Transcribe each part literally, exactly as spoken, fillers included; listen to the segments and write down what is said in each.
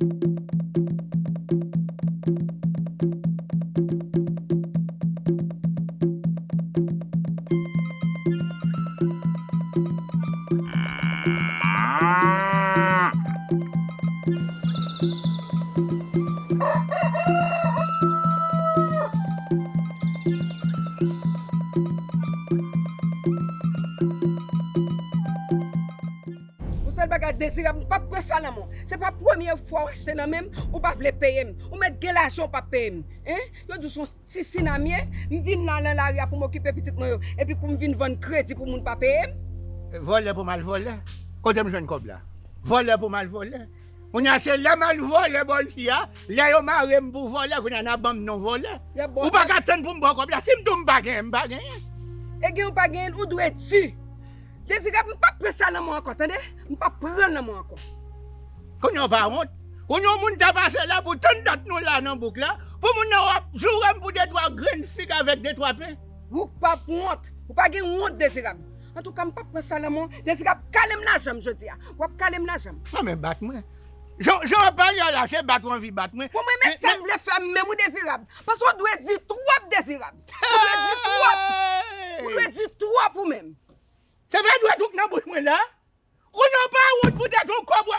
Yon sèl bagay, Dezirab, m p ap pran sa nan men w. Se pa premye fwa w achte nan men m, ou pa vle peye m. Ou mèt gen lajan, ou pa peye m. Hein? Yo di w se yon ti sinamye, m vin la nan lari a pou m okipe pitit mwen yo, epi pou m vin vann kredi pou moun pa peye m? Vòlè pou m al vòlè? Kote m jwenn kòb la? Vòlè pou m al vòlè? Kounye a se lè m al vòlè bòl fi a, lè yo mare m pou vòlè, kounye a n a ban m non vòlè. Ou pa ka tann pou m ba w kòb la, si m di w m pa genyen, m pa genyen. E gen ou pa genyen, ou dwe di. Dezirab, m p ap pran sa nan men w ankò, tande? M p ap pran l nan men w ankò. Kounye a w pa wont? Kounye a yon moun ta pase la pou tann dat nou la nan bouk la, pou moun nan w ap joure m pou de twa grenn fig avèk de twa pen. Ou p ap wont. Ou pa gen wont, Dezirab. Antouka, m p ap pran sa nan men w. Dezirab, kale m lajan m jodi a. W ap kale m lajan m. Mwen, men bat mwen. Jan, jan w ap pale a la, se bat ou anvi bat mwen. Bon, mwen, men sa m vle fè a menm wi, Dezirab. Paske w dwe di twòp, Dezirab. Ou dwe di twòp. Ou dwe di twòp ou menm. Se pa dwèt ou k nan bouch mwen la? Ou nan pa wont poutèt yon kòb w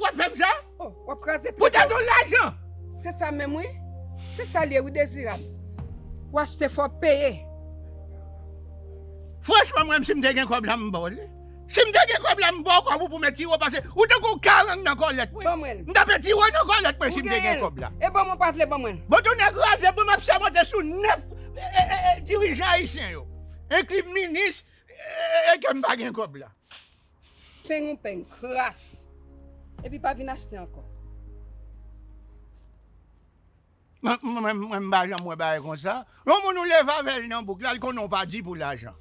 ap fè m sa? Oh, w ap kraze tèt ou. Poutèt yon lajan. Se sa menm wi. Se sa l ye wi, Dezirab. W achte fò w peye. Franchman, mwen menm, si m te gen kòb la, m ba w li. Si m te gen kòb la, m ba w kòb ou pou m etire w, paske ou tankou karang nan kòlèt mwen. Ban mwen l. M t ap etire w nan kòlèt mwen si m te gen kòb la. E ban mwen, w pa vle ban mwen l. Bon, tou nèg raze, bon, m ap sèmonte sou nèf, e, e, e, e, dirijan ayisyen yo, enkli minis, e, e, e, ke m pa gen kòb la. Peng ou peng, kras. Epi pa vin achte ankò. Mwen, mwen, mwen, mwen, m pa janm wè bagay konsa. Yon moun ou leve avè l nan bouk la, l konnen w pa di pou lajan.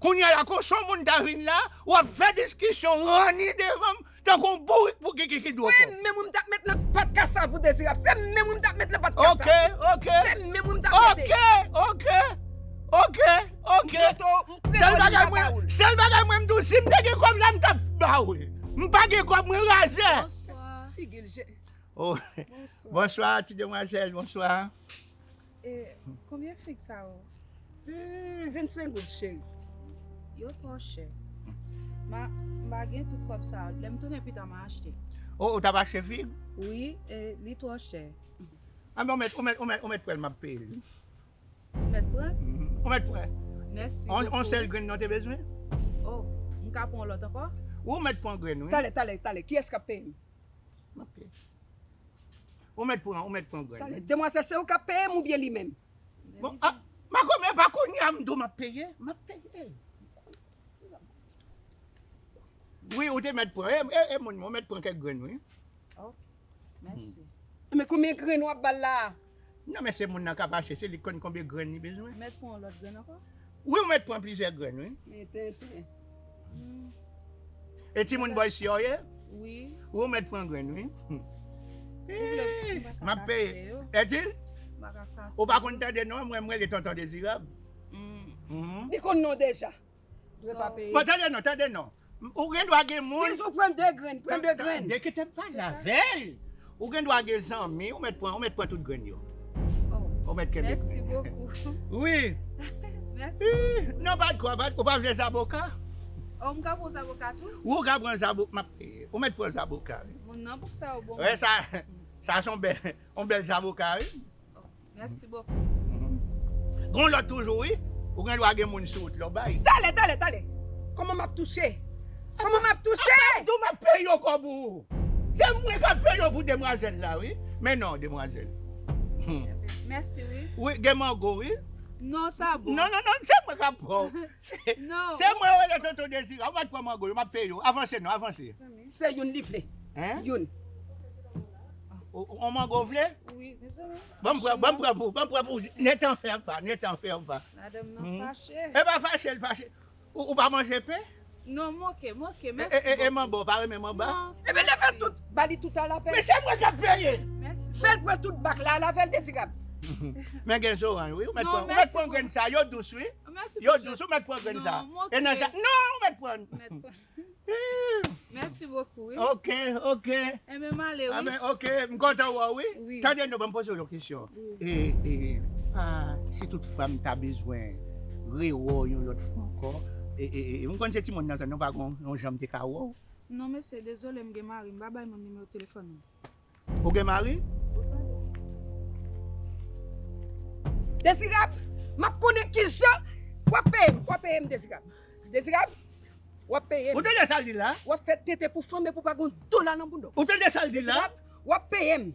Kounye a la, konsa yon moun ta vin la, w ap fè diskisyon, ranni devan m, tankou yon bourik pou ki, ki, ki dwe kòb. Wi, menm ou m t ap met nan pat kasav ou, Dezirab. Se menm ou m t ap met nan pat kasav. Ok, ok. Se menm ou m t ap mete. Ok, ok, ok, ok. M prete w, m prete w li pa ba ou l. Sèl bagay mwen, sèl bagay mwen m di w, si m te gen kòb la, m t ap ba ou l. M pa gen kòb, mwen razè. Bonswa. Figi l je. Oh. Bonswa. Bonswa, ti demwazèl, bonswa. E, konbyen fig sa yo? Hmm, vennsenk goud, cheri. Yo twò chè. Ma, m pa gen tout kòb sa yo. Lè m tounen pita, m a achte. Oh, ou t ap achte fig? Wi, e, li twò chè. A, men ou mèt, ou mèt, ou mèt, ou mèt pran l, m ap peye l. Ou mèt pran? Mhm. Ou mèt pran. Mèsi bokou. On, on sèl grenn non te bezwen? Oh, m ka pran yon lòt ankò? Ou mèt pran grenn, wi. Talè, talè, talè. Kiyès k ap peye m? M ap peye. Ou mèt pran, ou mèt pran grenn. Talè, demwazèl, se ou k ap peye m oubyen li menm? Bon, a, makomè, pa kounye a m di w m ap peye, m ap peye. Wi, ou te mèt pran. E, e, e moun mwen, ou mèt pran kèk grenn, wi. Ok. Mèsi. Men konbyen grenn w ap ba l la a? Non, men se moun nan k ap achte, se li k konn konbyen grenn li bezwen. Mèt pran yon lòt grenn ankò? Wi, ou mèt pran plizyè grenn, wi. Men tenten. Hmm. E timoun bòy si yo ye? Wi. Wi, ou mèt pran grenn, wi. M ap peye. Etil? Ou pa konn tande non, mwen, mwen rele Tonton Dezirab. Hmm. Mhm. Li konn non deja. Dwe pa peye. Bon, tande non, tande non. Ou gen dwa gen moun. Bizou, pran de grenn, pran de grenn. Tande, kite m pale avè l. Ou gen dwa gen zanmi, ou mèt pran, ou mèt pran tout grenn yo. Oh, ou mèt kenbe grenn. Mèsi bokou. Wi. Mèsi bokou. Non, pa de kwa, pa de kwa. Ou pa vle zaboka? Oh, m ka pran zaboka tou? Wi, ou ka pran zaboka, m ap peye. Ou mèt pran zaboka, wi. Moun nan bouk sa yo bon. Wè sa, sa se yon bèl, yon bèl zaboka, wi. Mèsi bokou. Mhm. Gon lòt toujou, wi. Ou gen dwa gen moun sou wout la, w bay. Talè, talè, talè. Kòman m ap touche? Kòman m ap touche? Apa m tou m ap peye w kòb ou. Se mwen k ap peye w pou demwazèl la, wi. Men non, demwazèl. Hmm. Mèsi, wi. Wi, gen mango, wi. Non, sa bon. Non, non, non, se mwen k ap pran. Se, non, se mwen rele Tonton Dezirab. Ou mèt pran mango, yo, m ap peye w. Avanse non, avanse. Se youn li vle. Hein? Youn. O, o, on mango vle? Wi, mezanmi. Ban m pran, ban m pran pou, ban m pran pou. Ne t'en fais pas, ne t'en fais pas. Madanm nan fache. E pa fache, l fache. Ou, ou pa manje pen? Non, m oke, m oke, mèsi bokou. E, e, e manba, ou pa renmen manba? Non. Ebyen, leve tout, ba li tout a l avè l. Men se mwen k ap peye. Mèsi bokou. Fè l pran tout bak la, l avè l, Dezirab. Men gen zoranj, wi, ou mèt pran, ou mèt pran grenn sa, yo dous, wi. Mèsi bokou. Yo dous, ou mèt pran grenn sa. Non, m oke. E nan ja, non, ou mèt pran. Mèt pran. Mèsi bokou, wi. Ok, ok. Enben, m ale, wi. Amen, ok, m kontan wè w, wi. Wi. Tande non, ban m poze w yon kesyon. Wi. E, e, ah, si tout fwa m ta bezwen rewè w yon lòt fwa ankò, e, e, e, m konn se timoun nan zòn nan, pa gon yon jan m te ka wè w. Non, mesye, dezole, m gen mari, m pa bay moun nimewo telefòn mwen. Ou gen mari? Dezirab, m ap konnen kijan w ap peye m, w ap peye m, Dezirab. Dezirab, w ap peye m. Ou tande sa l di la? W ap fè tete pou fanm epi w pa gon dola nan bounda w. Ou tande sa l di la? Dezirab, w ap peye m.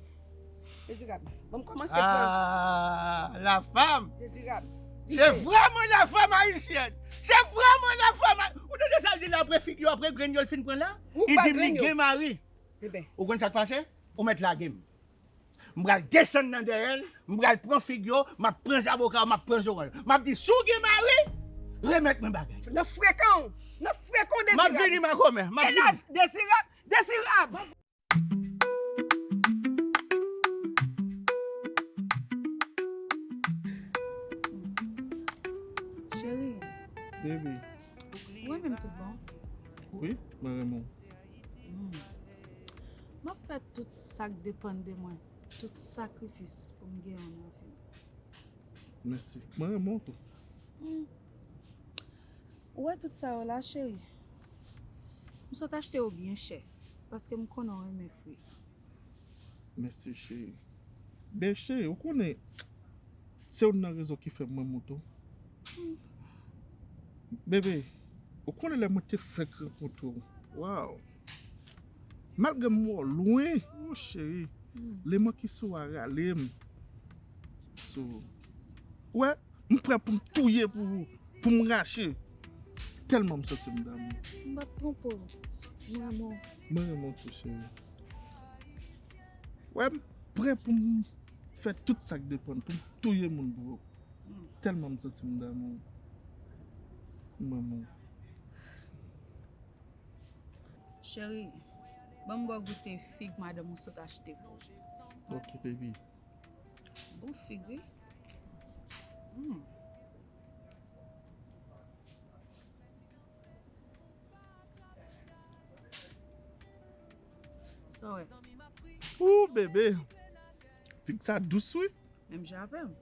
Dezirab, ban m kòmanse pran. Ah, la femme. Dezirab. Se vrèman la femme haïtienne. Se vrèman la femme. Ou tande sa l di la apre figi yo, apre grenn yo l fin pran la? Li di m li gen mari. Ou konn sa k pase? Ou mèt lage m. M pral desann nan dèyè l, m pral pran figi yo, m ap pran zaboka yo, m ap pran zoranj yo. M ap di, si w gen mari, remèt mwen bagay. Nan frekan w, nan frekan w, Dezirab. M ap vini, makomè, m ap vini. Dezirab, Dezirab. Cheri. Baby. Ou renmen m tout bon? Wi, mwen renmen w. Hmm. M ap fè tout sa k depann de mwen, tout sakrifis pou m gen w nan vi m. Mèsi. Mwen renmen w tou. Hmm. Ou wè tout sa yo la, cheri? M sot achte yo byen chè, paske m konnen w renmen fwi. Mèsi, cheri. Ben, cheri, ou konnen, se youn nan rezon ki fè m renmen w tou. Hmm. Bebe, ou konnen lè mwen te fèk rankontre w. Waw. Malgre m wè w lwen, o cheri, hmm, leman ki sou a rale m. So, ou wè, m prè pou m touye pou ou, pou m rache. Tèlman m santi m damou. M p ap twonpe w. Mwen renmen w. Mwen renmen w tou, cheri. Ou wè, m prè pou m fè tout sa k depann, pou m touye moun pou ou. Tèlman m santi m damou. M renmen w. Cheri, ban m ba w goute fig madanm ou sot achte pou ou. Ok, baby. Bon fig, wi. Hmm. Sa w wè? Ooh, bebe. Fig sa dous, wi. Menm jan avè m.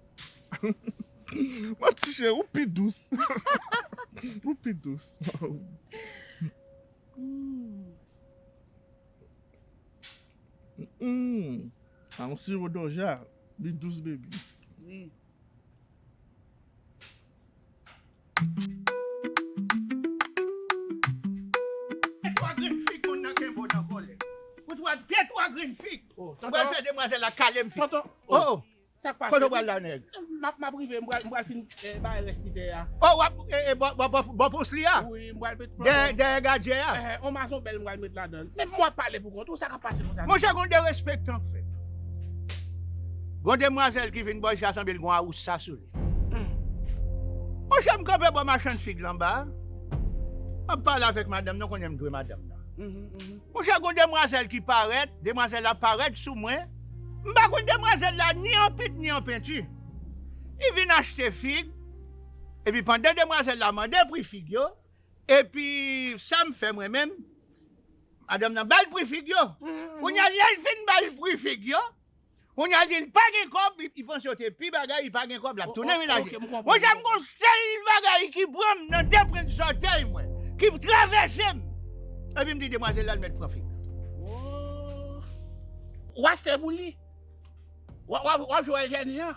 Manti, cheri, ou pi dous. Ou pi dous. Mm. Mm. A yon siwo dòja, li dous, baby. Wi. De twa grenn fig moun nan kenbe w nan kòlèt. Ou twa de twa grenn fig. Oh, tonton. Ou pral fè demwazèl la kale m fig. Tonton. Oh, oh. Sa k pase? Kote w pral la, nèg? M ap, m ap rive, m pral, m pral fin, eh, bay rès ti tè a. Oh, w ap, eh, eh, bò, bò, bò, bò pons li a? Wi, m pral met. Dèyè, dèyè gadjè a? Eh, eh, on mazonbèl m pral met ladan l. Men m w ap pale pou kont ou, sa k ap pase konsa? Monchè, gon derespektan k fèt. Gon demwazèl ki vin bò isit la, sanble l gon awousa sou li. Hmm. Monchè, m kanpe bò machann fig la anba a. M ap pale avèk madanm nan, konnen m dwe madanm nan. Mhm, mhm. Monchè, gon demwazèl ki parèt, demwazèl la parèt sou mwen. M pa konn demwazèl la ni an pit, ni an penti. Li vin achte fig, epi pandan demwazèl la mande pri fig yo, epi sa m fè mwen menm, madanm nan ba l pri fig yo. Mhm, mhm. Kounye a, lè l fin ba l pri fig yo, kounye a, li di l pa gen kòb, li, li panse yo te pi bagay, li pa gen kòb, l ap tounen menaje. Oh, oh, ok, m konprann. Monchè, m gon sèl bagay ki pran m nan de pwent zòtèy mwen, ki travèse m. Epi m di demwazèl la, l mèt pran fig. Oh. W achte pou li? W ap, w ap, w ap jwe wòl jènjan?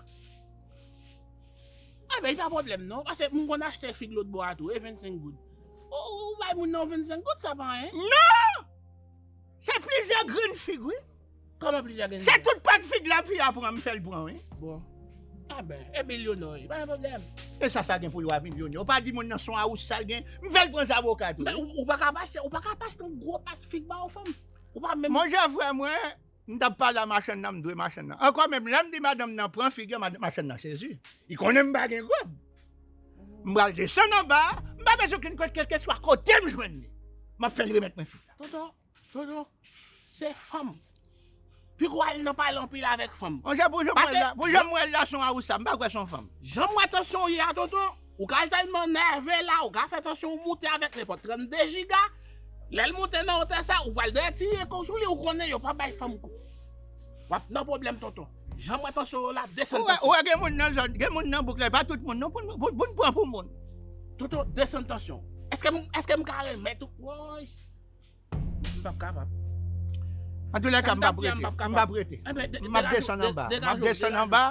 Enben, li pa pwoblèm non, paske m konn achte fig lòt bò a tou, e vennsenk goud. Ou, ou bay moun nan vennsenk goud, sa pa anyen. Non! Se plizyè grenn fig, wi. Kòman plizyè grenn fig? Se tout pat fig la, fi a pran, m fè l pran, wi. Bon. Enben, e milyonè, pa gen pwoblèm. E sa, sa gen pou l wè milyonè? Ou pa di moun nan se yon awousa l gen, m fè l pran zaboka tou, wi. Men ou, ou pa ka achte, ou pa ka achte yon gwo pat fig ba yon fanm. Ou pa menm. Monchè, frè mwen, m t ap pale a machann nan, m dwe machann nan. Ankò menm, lè m di madanm nan pran fig yo, mad-, machann nan sezi. Li konnen m pa gen kòb. M pral desann anba a, m pa bezwen okenn kòb, kèlkeswa kote m jwenn li. M ap fè l remèt mwen fig la. Tonton, tonton, se fanm. Piko al nan pale anpil avèk fanm. Monchè, pou jan m wè l la, pou jan m wè l la, se yon awousa, m pa kwè se yon fanm. Jan m wè tansyon w ye a, tonton, ou ka tèlman nève la, ou ka fè tansyon w moute avèk nenpòt trannde jiga. Lè l monte nan wotè sa, ou pral dèyè tire kou sou li, ou konnen yo pa bay fanm kou. W ap nan pwoblèm, tonton. Jan mwen tansyon yo la, desann tansyon. Ou wè, ou wè gen moun nan zòn, gen moun nan bouk la, e pa tout moun non, pou n, pou, pou n pran pou moun. Tonton, desann tansyon. Èske m, èske m ka remèt ou? Woy. M p ap kapab. Antoulèka, m p ap rete. M p ap rete. M ap desann anba. M ap desann anba.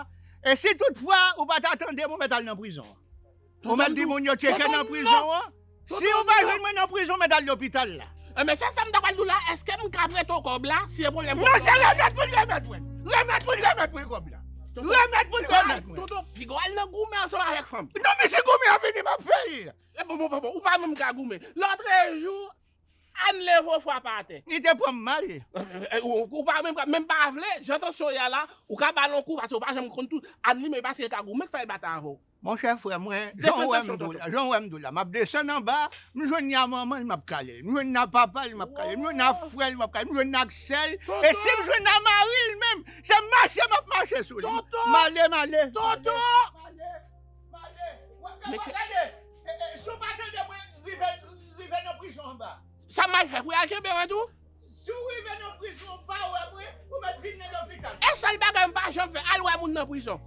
E si toutfwa ou pa ta tande m, ou mèt al nan prizon. Ou mèt di moun yo tcheke nan prizon an. Si ou pa jwenn mwen nan prizon, mèt al lopital la. Enben, se sa m ta pral di w la, èske m ka prete w kòb la, si e pwoblèm kòb la? Non, se remèt pou l remèt mwen. Remèt pou l remèt mwen kòb la. Remèt pou l remèt mwen. Tonton, piga w al nan goumen ansanm avèk fanm. Non, men si goumen an vini, m ap fè l. E bon, bon, bon, bon, ou pa menm ka goumen. Lòtrejou, Ann leve w frape atè. Li te pran m mal. Ou, ou pa menm, menm pa vle, jan tansyon w ye a la, ou ka ba l yon kou, paske ou pa janm konn tou. Ann li menm, paske l ka goumen k fè l bat avè w. Monchè, frè mwen, jan w wè m di w la, jan w wè m di w la, m ap desann anba, m jwenn ni a manman l, m ap kale l. M jwenn ni a papa l, m ap kale l. M jwenn ni a frè l, m ap kale l. M jwenn ni ak sè l. E si m jwenn ni a mari l menm, se mache m ap mache sou li. M ale, m ale. Tonton! Tonton! M ale, m ale. Mesye, gade, e, e, si w pa tande mwen rive, rive nan prizon anba. Sa m al fè pou y al kenbe mwen tou? Si w rive nan prizon, w pa wè mwen, ou mèt vin nan lopital. E sèl bagay m pa janm fè, al wè moun nan prizon.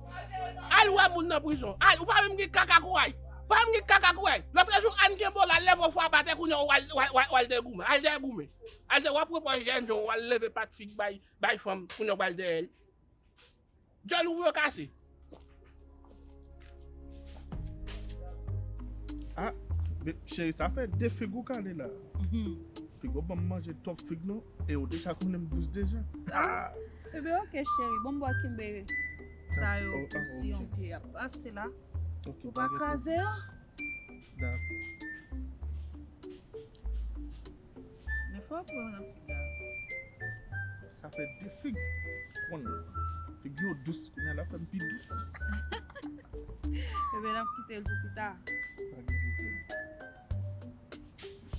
Al wè moun nan prizon. Al, ou pa menm gen kaka kouray. Pa menm gen kaka kouray. Lòtrejou, Ann kenbe w la, leve w frape atè, kounye a w al, w al, w al, w al dèyè goumen. Al dèyè goumen. Al dèyè, w ap pran pòz jènjan w, w al leve pat fig bay, bay fanm, kounye a w al dèyè l. Dyòl ou yo kase. Ah, be-, cheri, sa fè de fig ou kale la. Mhm. Piga w ban m manje twòp fig non, e ou deja konnen m dous deja. Ah! Ebyen, oke, cheri, bon, m ba w kenbe sa yo pou si yon pye ap pase la. Ou pa kraze yo? Dakò. Men fò w pran nan fig la. Sa fè de fig. Konn fig yo dous, kounye a l ap fè m pi dous. Ebyen, n ap kite l pou pita. Pa gen pwoblèm.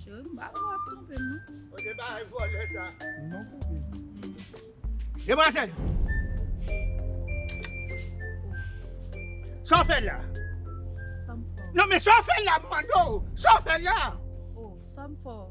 Cheri, m pa kwè w ap twonpe m non. Kote bagay vòlè sa? Non, bebe. Hmm. Demwazèl! Sa w fè la? Sa m fè w? Non, men sa w fè la, m mande w. Sa w fè la? Oh, sa m fè w?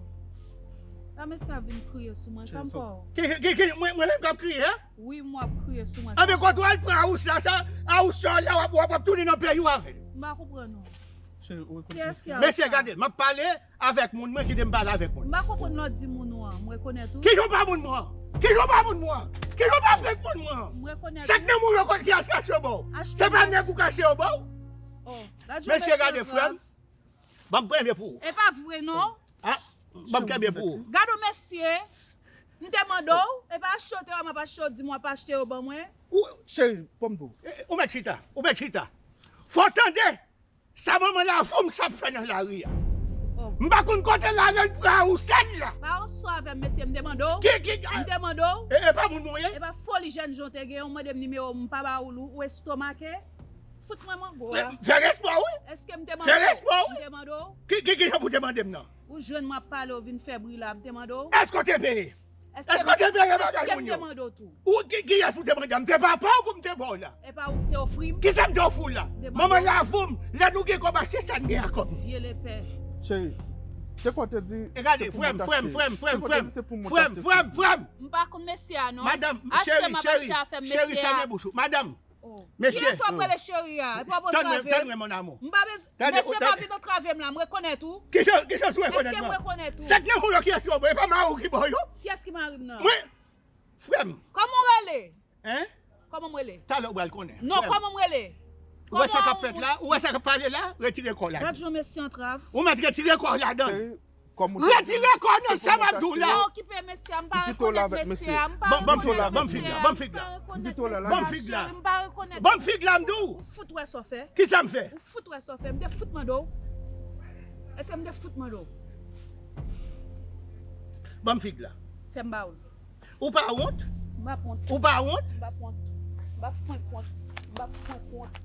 La mesye ap vin kriye sou mwen, sa m fè w? Ki, ki, ki, mwen, mwen menm k ap kriye, a? Wi, m w ap kriye sou mwen. Anben, kote w al pran awous la, sa, awous sa w la, w ap, w ap, w ap tounen nan peyi w avè l. M pa konprann ou. Cheri, ou rekonèt mesye a? Mesye, gade, m ap pale avèk moun mwen, kite m pale avèk moun. M pa konprann lè w di moun ou an, m rekonèt ou. Kijan w pa moun mwen? Kijan w pa moun mwen? Kijan w pa frenk moun mwen? M rekonèt ou. Chak nan moun yo konn kiyès kache yo ba w. Se pa nèg ou kache yo ba w? Oh, gad yon mesye, gade frè m. Ban m kenbe pou ou. E pa vre non. Ah, ban m kenbe pou ou. Gad yon mesye. M te mande w, e pa achte yo te wè m ap achte yo, di m w ap achte yo ban mwen. Ou, cheri, ban m di w. E, ou mèt chita, ou mèt chita. Fò w tande. Sa manman Lavoum sa ap fè nan lari a. Oh. M pa konn kote l ale, l pran awousa l la. Pa oswa avè m, mesye, m te mande w. Ki, ki, m te mande w. E, e pa moun mwen ye? E pa foli jènjan w te gen, w mande m nimewo m, m pa ba ou l, ou estomake. Fout mwen mango a. Fè respè w, wi. Èske m te mande w? Fè respè w, wi. M te mande w? Ki, ki, ki jan pou te mande m nan? Ou jwenn m ap pale, w vin fè bri la, m te mande w? Èske w te peye? Èske w te peye bagay moun yo? Èske m te mande w tou? Ou ki, kiyès ou te mande? M te papa w pou m te ba w la? E pa ou ki te ofri m? Kisa m te ofri w la? Manman Lavoum, lè nou gen kòb achte sa n gen a kòb nou. Vye lepè. Cheri, te kwè w te di se pou mwen t achte. E gade, frè m, frè m, frè m, frè m, frè m, frè m, frè m. M pa konn mesye a non. Madanm, cheri, cheri, cheri, fèmen bouch ou. Madanm, mesye. Kiyès w ap rele cheri a? E pa bon travè. Tann mwen, mon amour. M pa bezwen. Mesye pa vin antrave m la, m rekonèt ou. Kijan, kijan sou rekonèt mwen? Èske m rekonèt ou? Sèk nan moun yo kiyès yo ba w? E pa mari w ki ba w yo? Kiyès ki mari m nan? Mwen, frè m. Kòman w rele? Hein? Kòman m rele? Talè w pral konnen. Non, kòman m rele? Ou wè sa k ap fèt la? Ou wè sa k ap pale la? Retire kò w ladan. Gad jan mesye antrav. Ou mèt retire kò w ladan. Retire kò w nan sa m ap di w la. Pa okipe mesye a, m pa rekonèt mesye a, m pa rekonèt mesye a. Ban m fig la, ban m fig la, ban m fig la. Ban m fig la. M pa rekonèt. Ban m fig la, m di w. Ou fout wè sa w fè. Kisa m fè? Ou fout wè sa w fè. M te fout mande w. Èske m te fout mande w? Ban m fig la. Fè m ba w l. Ou pa wont? M p ap wont. Ou pa wont? M p ap wont. M p ap fwenk wont. M p ap fwenk wont.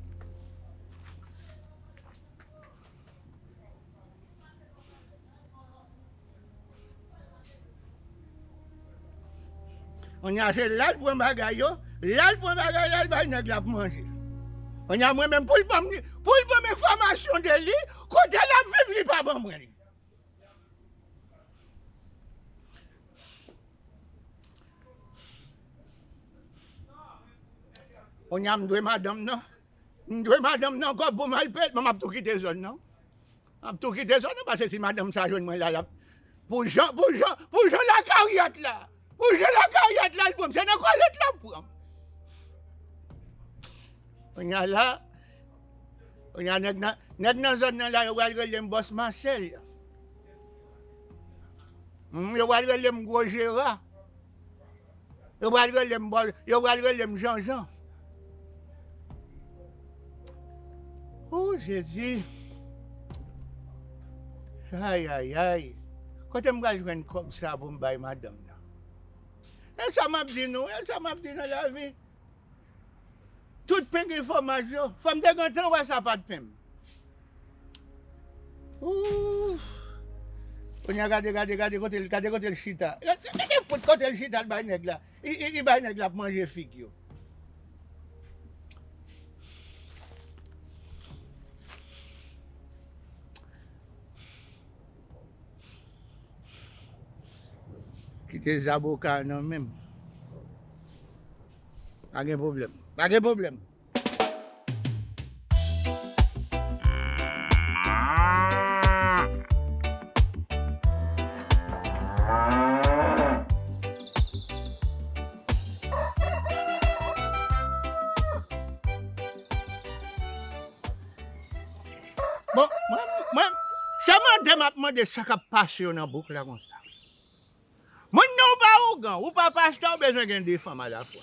Kounye a se la l pran bagay yo, la l pran bagay la, l bay nèg la pou manje. Kounye a mwen menm, pou l ban m, pou l ban m enfòmasyon de li, kote l ap viv, li pa ban mwen li. Kounye a m dwe madanm nan. M dwe madanm nan kòb pou m al peye l, men m ap tou kite zòn nan. M ap tou kite zòn nan, paske si madanm sa jwenn mwen la, l ap, pou jan, pou jan, pou jan lakaryat la, pou jan lakaryat la, l pran m, se nan kòlèt l ap pran m. Kounye a la, kounye a nèg nan, nèg nan zòn nan la, yo pral rele m bòs Masèl. Hmm, yo pral rele m gwo jera. Yo pral rele m bò-, yo pral rele m Janjan. O Jezi! Ay, ay, ay! Kote m pral jwenn kòb sa pou m bay madanm nan? E sa m ap di nou, e sa m ap di nan lavi. Tout pen gen fòmaj yo. Fò m te gentan wè sapat pen m. Ouf. Kounye a gade, gade, gade kote l, gade kote l chita. Gade, gade fout kote l chita, l bay nèg la. Li, li, li bay nèg la ap manje fig yo. Kite zaboka nan men m. Pa gen pwoblèm. Pa gen pwoblèm. Bon, mwen, mwen, se mande m ap mande sa k ap pase yo nan bouk la konsa. Moun nan ou pa ougan, ou pa pastè, ou bezwen gen de fanm alafwa.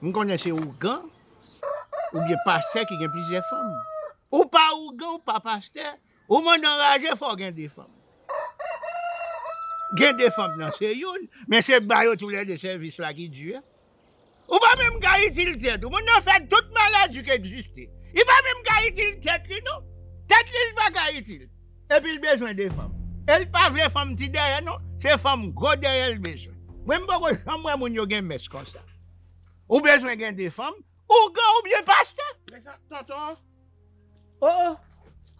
M konnen se ougan, oubyen pastè ki gen plizyè fanm. Ou pa ougan, ou pa pastè, ou mande anraje, fò w gen de fanm. Gen de fanm nan se youn, men se ba yo toulède sèvis la ki di. Ou pa menm ka itil tèt ou. Moun nan fè tout maladi ki egziste. Li pa menm ka itil tèt li, non. Tèt li, li pa ka itil. Epi l bezwen de fanm. E l pa vle fanm ti dèyè, non. Se fanm gwo dèyè l bezwen. Mwen, m poko janm wè moun yo gen mès konsa. Ou bezwen gen de fanm, ougan oubyen pastè. Mezanmi, tonton. Oh, oh.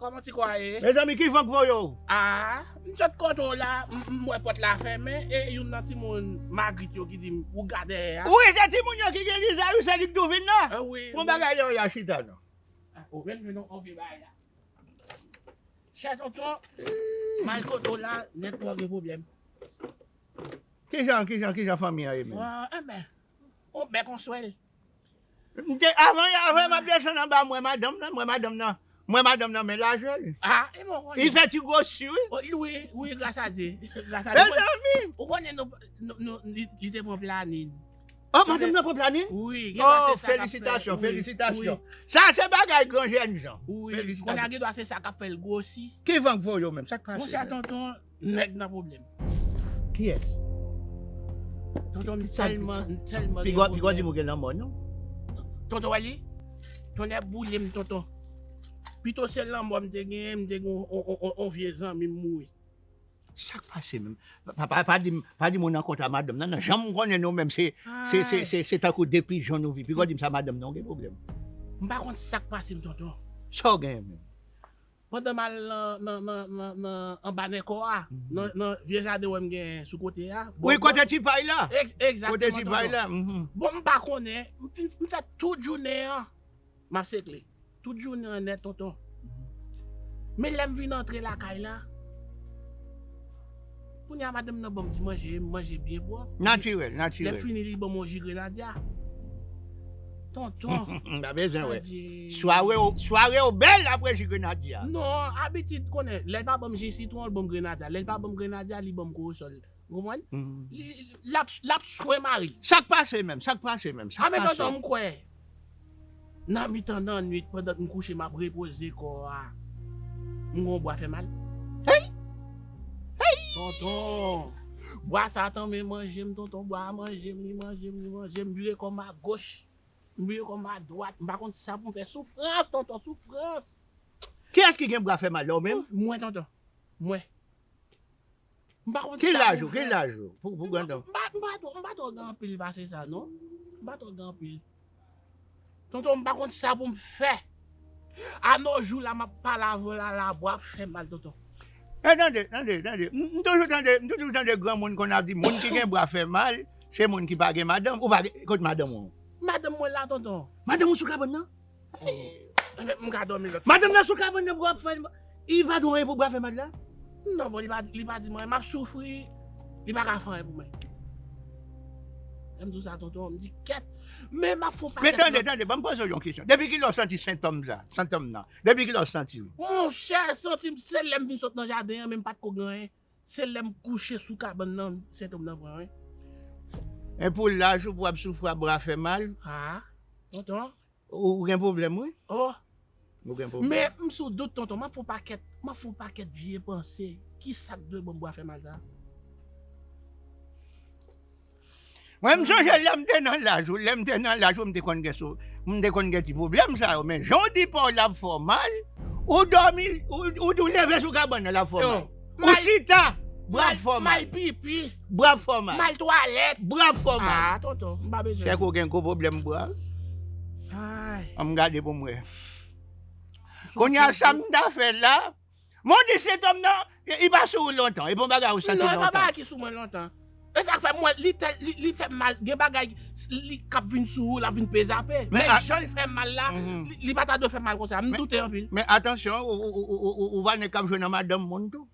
Kòman ti kwa ye? Mezanmi, ki van k voye w? Ah, m sot kote w la, m, m wè pòt la fèmen, e youn nan timoun Magrit yo ki di m, ou gade a. Wi, se timoun yo ki gen viza, wi, se li k tou vin nan. Ah, wi, wi. Bon bagay yo, y a chita, non. Ah, ou menm vin yon vye bagay la. Chè tonton, m al kote w la, nèt mwen gen pwoblèm. Kijan, kijan, kijan fanmi an ye menm? Ah, enben, on bèk on swèl. M te, avan, avan m ap desann anba, m wè madanm nan, m wè madanm nan, m wè madanm nan men lajèl. Ah, e bon, konnen. Li fè ti gwosi, wi. Oh, wi, wi, gras a Dye. Gras a Dye. Mezanmi! Ou konnen nou, nou, nou, li, li te pran planin. Oh, madanm nan pran planin? Wi, gen dwa se sa k ap fè. Oh, felisitasyon, felisitasyon. Sa se bagay gran jènjan. Wi, kounye a gen dwa se sa k ap fè l gwosi. Ki van k voye w menm? Sa k pase? Monchè tonton, nèg nan pwoblèm. Kiyès? Tonton, m tèlman, m tèlman gen pwoblèm. Piga w di m ou gen lanmò, non? Tonton, wè li? Tonnè boule m, tonton. Pito se lanmò m te genyen, m te gen on, on, on, on vye zanmi m mouri. Sa k pase menm? Pa, pa, pa di m, pa di m ou nan kont a madanm nan, non. Jan m konnen nou menm, se, se, se, se, se tankou de pijon nou viv. Piga w di m sa madanm nan, ou gen pwoblèm. M pa konn sa k pase m, tonton. Sa w genyen menm? Pandan m al nan, nan, nan, nan, nan, anba nèkò a, nan, nan vye jaden wè m gen sou kote a. Wi, kote ti pay la. Egzakteman, tonton. Kote ti pay la. Bon, m pa konnen, m fin, m fè tout jounen an, m ap sekle. Tout jounen an nèt, tonton. Men lè m vin antre lakay la, kounye a madanm nan ban m ti manje, m manje byen pwòp. Natirèl, natirèl. Lè m fini, li ban m yon ji grenadya. Tonton. M pa bezwen wè. Adye. Sware w, sware w bèl apre ji grenadya. Non, abitid konnen. Lè l pa ban m ji sitwon, l ban m grenadya. Lè l pa ban m grenadya, li ban m korosòl. Ou konprann? Li, l ap, l ap swen mari l. Sa k pase menm? Sa k pase menm? Sa k pase? A, men tonton, m kwè. Nan mitan nan nwit, pandan m kouche, m ap repoze kò a, m gen yon bwa fè mal. Hey! Hey! Tonton, bwa sa tanmen manje m, tonton, bwa a manje m, li manje m, li manje m, vire kò m a goch, m vire kò m a dwat, m pa konn sa pou m fè. Soufrans, tonton, soufrans. Kiyès ki gen bwa fè mal la, ou menm? Mwen, tonton. Mwen. M pa konn sa pou m fè. Ki laj ou? Ki laj ou? Pou, pou grandan. M pa, m pa twò, m pa twò gen anpil pase sa, non. M pa twò gen anpil. Tonton, m pa konn sa pou m fè. A no jou la, m ap pale avè w la, la, bwa ap fè mal, tonton. E tande, tande, tande. M, m toujou tande, m toujou tande granmoun konn ap di, moun ki gen bwa fè mal, se moun ki pa gen madanm. Ou pa gen, kot madanm ou? Madanm mwen la, tonton. Madanm ou sou kabann nan? Enben, m ka dòmi lòt. Madanm nan sou kabann nan pou ap fè, li pa di w anyen pou bwa fè mal la? Non, bon, li pa, li pa di mwen, m ap soufri, li pa ka fè anyen pou mwen. Lè m di w sa, tonton, m di, kèt, men m ap fè yon pakèt. Men tande, tande, ban m poze w yon kesyon. Depi kilè w santi sentòm sa, sentòm nan? Depi kilè w santi l? Monchè, santi m, se lè m vin sot nan jaden an, men m pa t ko gen anyen. Se lè m kouche sou kabann nan, sentòm nan pran, wi. E pou laj ou, pou w ap soufri ap bra fè mal? Ah, tonton. Ou, ou gen pwoblèm, wi. Oh. Ou gen pwoblèm. Men m sou dout, tonton, m ap fè yon pakèt, m ap fè yon pakèt vye panse. Ki sa k dwe ban m bwa fè mal sa? Mwen, m sonje lè m te nan laj ou, lè m te nan laj ou, m te konn gen sou, m te konn gen ti pwoblèm sa yo, men jan w di pa w la ap fè w mal, ou dòmi, ou, ou, ou leve sou kabann nan, l ap fè w mal. Ou chita, bra ap fè w mal. M al pipi. Bra ap fè w mal. M al twalèt. Bra ap fè w mal. Ah, tonton, m pa bezwen. Sèke w gen gwo pwoblèm bra. Ay. An m gade pou m wè. Kounye a, sa m ta fè la, men w di sentòm nan, li pa sou ou lontan. E pa yon bagay ou santi lontan. Non, e pa bagay ki sou mwen lontan. E sa k fè mwen, li tèl, li, li fè m mal. Gen bagay, li k ap vin sou ou, l ap vin pezape. Men jan l fè m mal la, li, li pa ta dwe fè m mal konsa. M doute anpil. Men atansyon, ou, ou pa nèg k ap jwe nan madanm moun tou.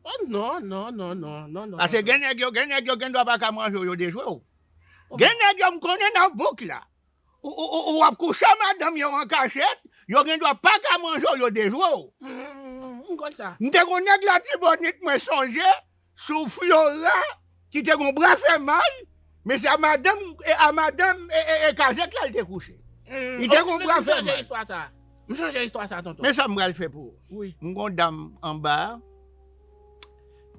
Oh, non, non, non, non, non, non. Paske gen nèg yo, gen nèg yo, gen dwa pa ka manje w, yo dejwe w. Gen nèg yo, m konnen nan bouk la. Ou, ou, ou, ou ap kouche ak madanm yo an kachèt, yo gen dwa pa ka manje w, yo dejwe w. M konn sa. M te gen yon nèg Latibonit, mwen sonje, sou Flora, ki te gen yon bra fè mal, men se a madanm, e, a madanm, e, e, e kazèk la l te kouche. Li te gen yon bra fè mal. M sonje istwa sa. M sonje istwa sa, tonton. Men sa m pral fè pou ou. Wi. M gen yon dam anba a,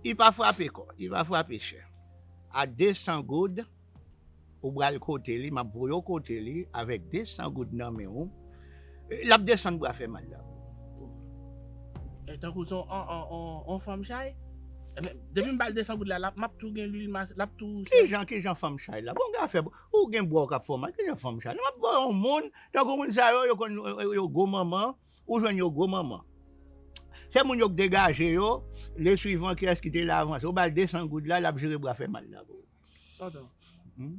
li pa frape kò, li pa frape chè. A de san goud, ou pral kote li, m ap voye w kote li avèk de san goud nan men w. L ap desann bra fè mal la. E tankou se on, on, on, on, on fanm chay? Depi m ba l de san goud la, l ap, m ap tou gen lwil mas, l ap tou. Kijan, kijan fanm chay la? Bon, gen afè, ou gen bra w k ap fè w mal, kijan fanm chay la? M ap ba w yon moun, tankou moun sa yo, yo konn, yo, yo gwo manman, ou jwenn yo gwo manman. Se moun yo k degaje yo, le swivan kiyès ki te la avanse. Ou ba l de san goud la, l ap jere bra fè mal la pou ou. Tonton. Hmm?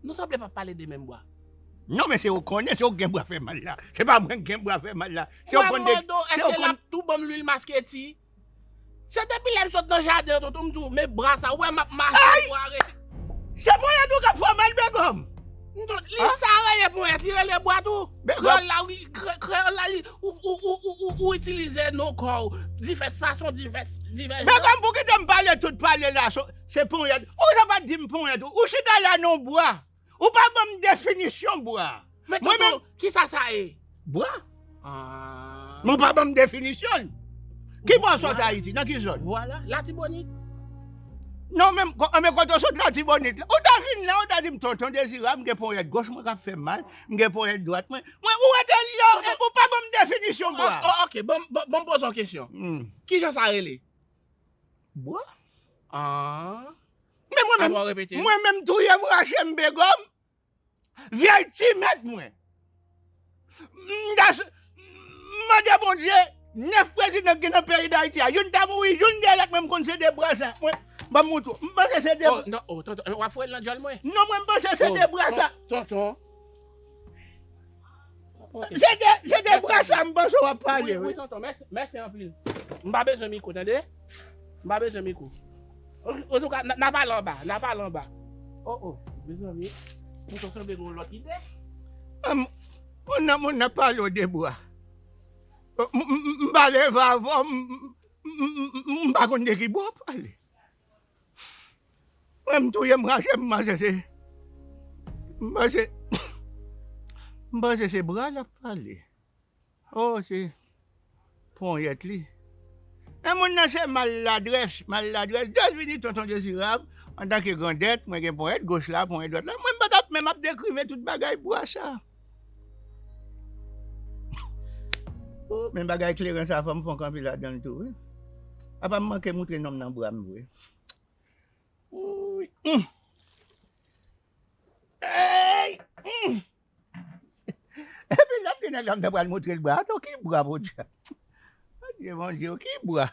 Nou sanble pa pale de menm bwa. Non, men se ou konnen, se ou gen bwa fè mal la. Se pa mwen k gen bwa fè mal la. Se ou konn de, mwen mande w, èske l ap tou ban m lwil masketi? Se depi lè m sot nan jaden an, tonton, m di w, men bra sa, ou wè m ap mache, bra rete. Se ponyèt ou k ap fè w mal, Begòm? Li sa rele ponyèt, li rele bwa tou. Kreyòl la, wi, kre-, kreyòl la, li, ou, ou itilize non kò w, divès fason, divès, divès jan. Begòm, pou kite m pale tout pale la, se ponyèt. Ou jan pa t di m ponyèt, ou chita la nan bwa. Ou pa ban m definisyon bwa. Men tonton, kisa sa ye? Bwa? Ah. Men w pa ban m definisyon l. Ki bò w sot Ayiti? Nan ki zòn? Vwala, Latibonit. Non, men, men kote w sot Latibonit la? Ou ta vin la, ou ta di m, tonton Dezirab, m gen ponyèt goch mwen k ap fè m mal, m gen ponyèt dwat mwen. Mwen, ou rete la, ou pa ban m definisyon bwa. Oh, oh, ok, bon, bon, bon, poze yon kesyon. Hmm. Kijan sa rele? Bwa? Ah. Men mwen menm, mwen menm touye m, rache m, Begòm. Vye ti mèt mwen. M ta s-, m mande Bondye, nèf prezidan ki gen nan peyi Dayiti a, youn ta mouri, youn dèyè lòt, mwen m konn se de bra sa. Mwen, ban m montre w. M panse se de. Oh, non, oh, tonton, w ap foure l nan djòl mwen? Non, mwen m panse se de bra sa. Tonton. Ok. Se de, se de bra sa m panse w ap pale, wi. Wi, tonton, mèsi, mèsi anpil. M pa bezwen mikwo, tande? M pa bezwen mikwo. Antouka, n a, n a pale anba, n a pale anba. Oh, oh, mezanmi. Mwen sanble gen yon lòt ide. Moun nan, moun nan pale w de bwa. M, m, m, m pa leve avè w, m, m, m, m, m pa konn de ki bwa w pale. Mwen, m touye m, rache m, m panse se, m panse, m panse se bra l ap pale. Oh, se ponyèt li. Men moun nan se malladrès, malladrès. Dèz vini tonton Dezirab, antanke grandèt, mwen gen ponyèt goch la, ponyèt dwat la. Mwen, m pa t ap menm ap dekrive tout bagay bwa sa. Oh, men bagay kleren sa, fò m fè yon kanpe ladan l tou, wi. Apa m manke moutre nonm nan bra m vre. Wouy. Hum. Hey! Hum. Epi lè m di nèg la m ta pral moutre l bra, atò ki bra, Bondye? Bondye, Bondye, ki bra?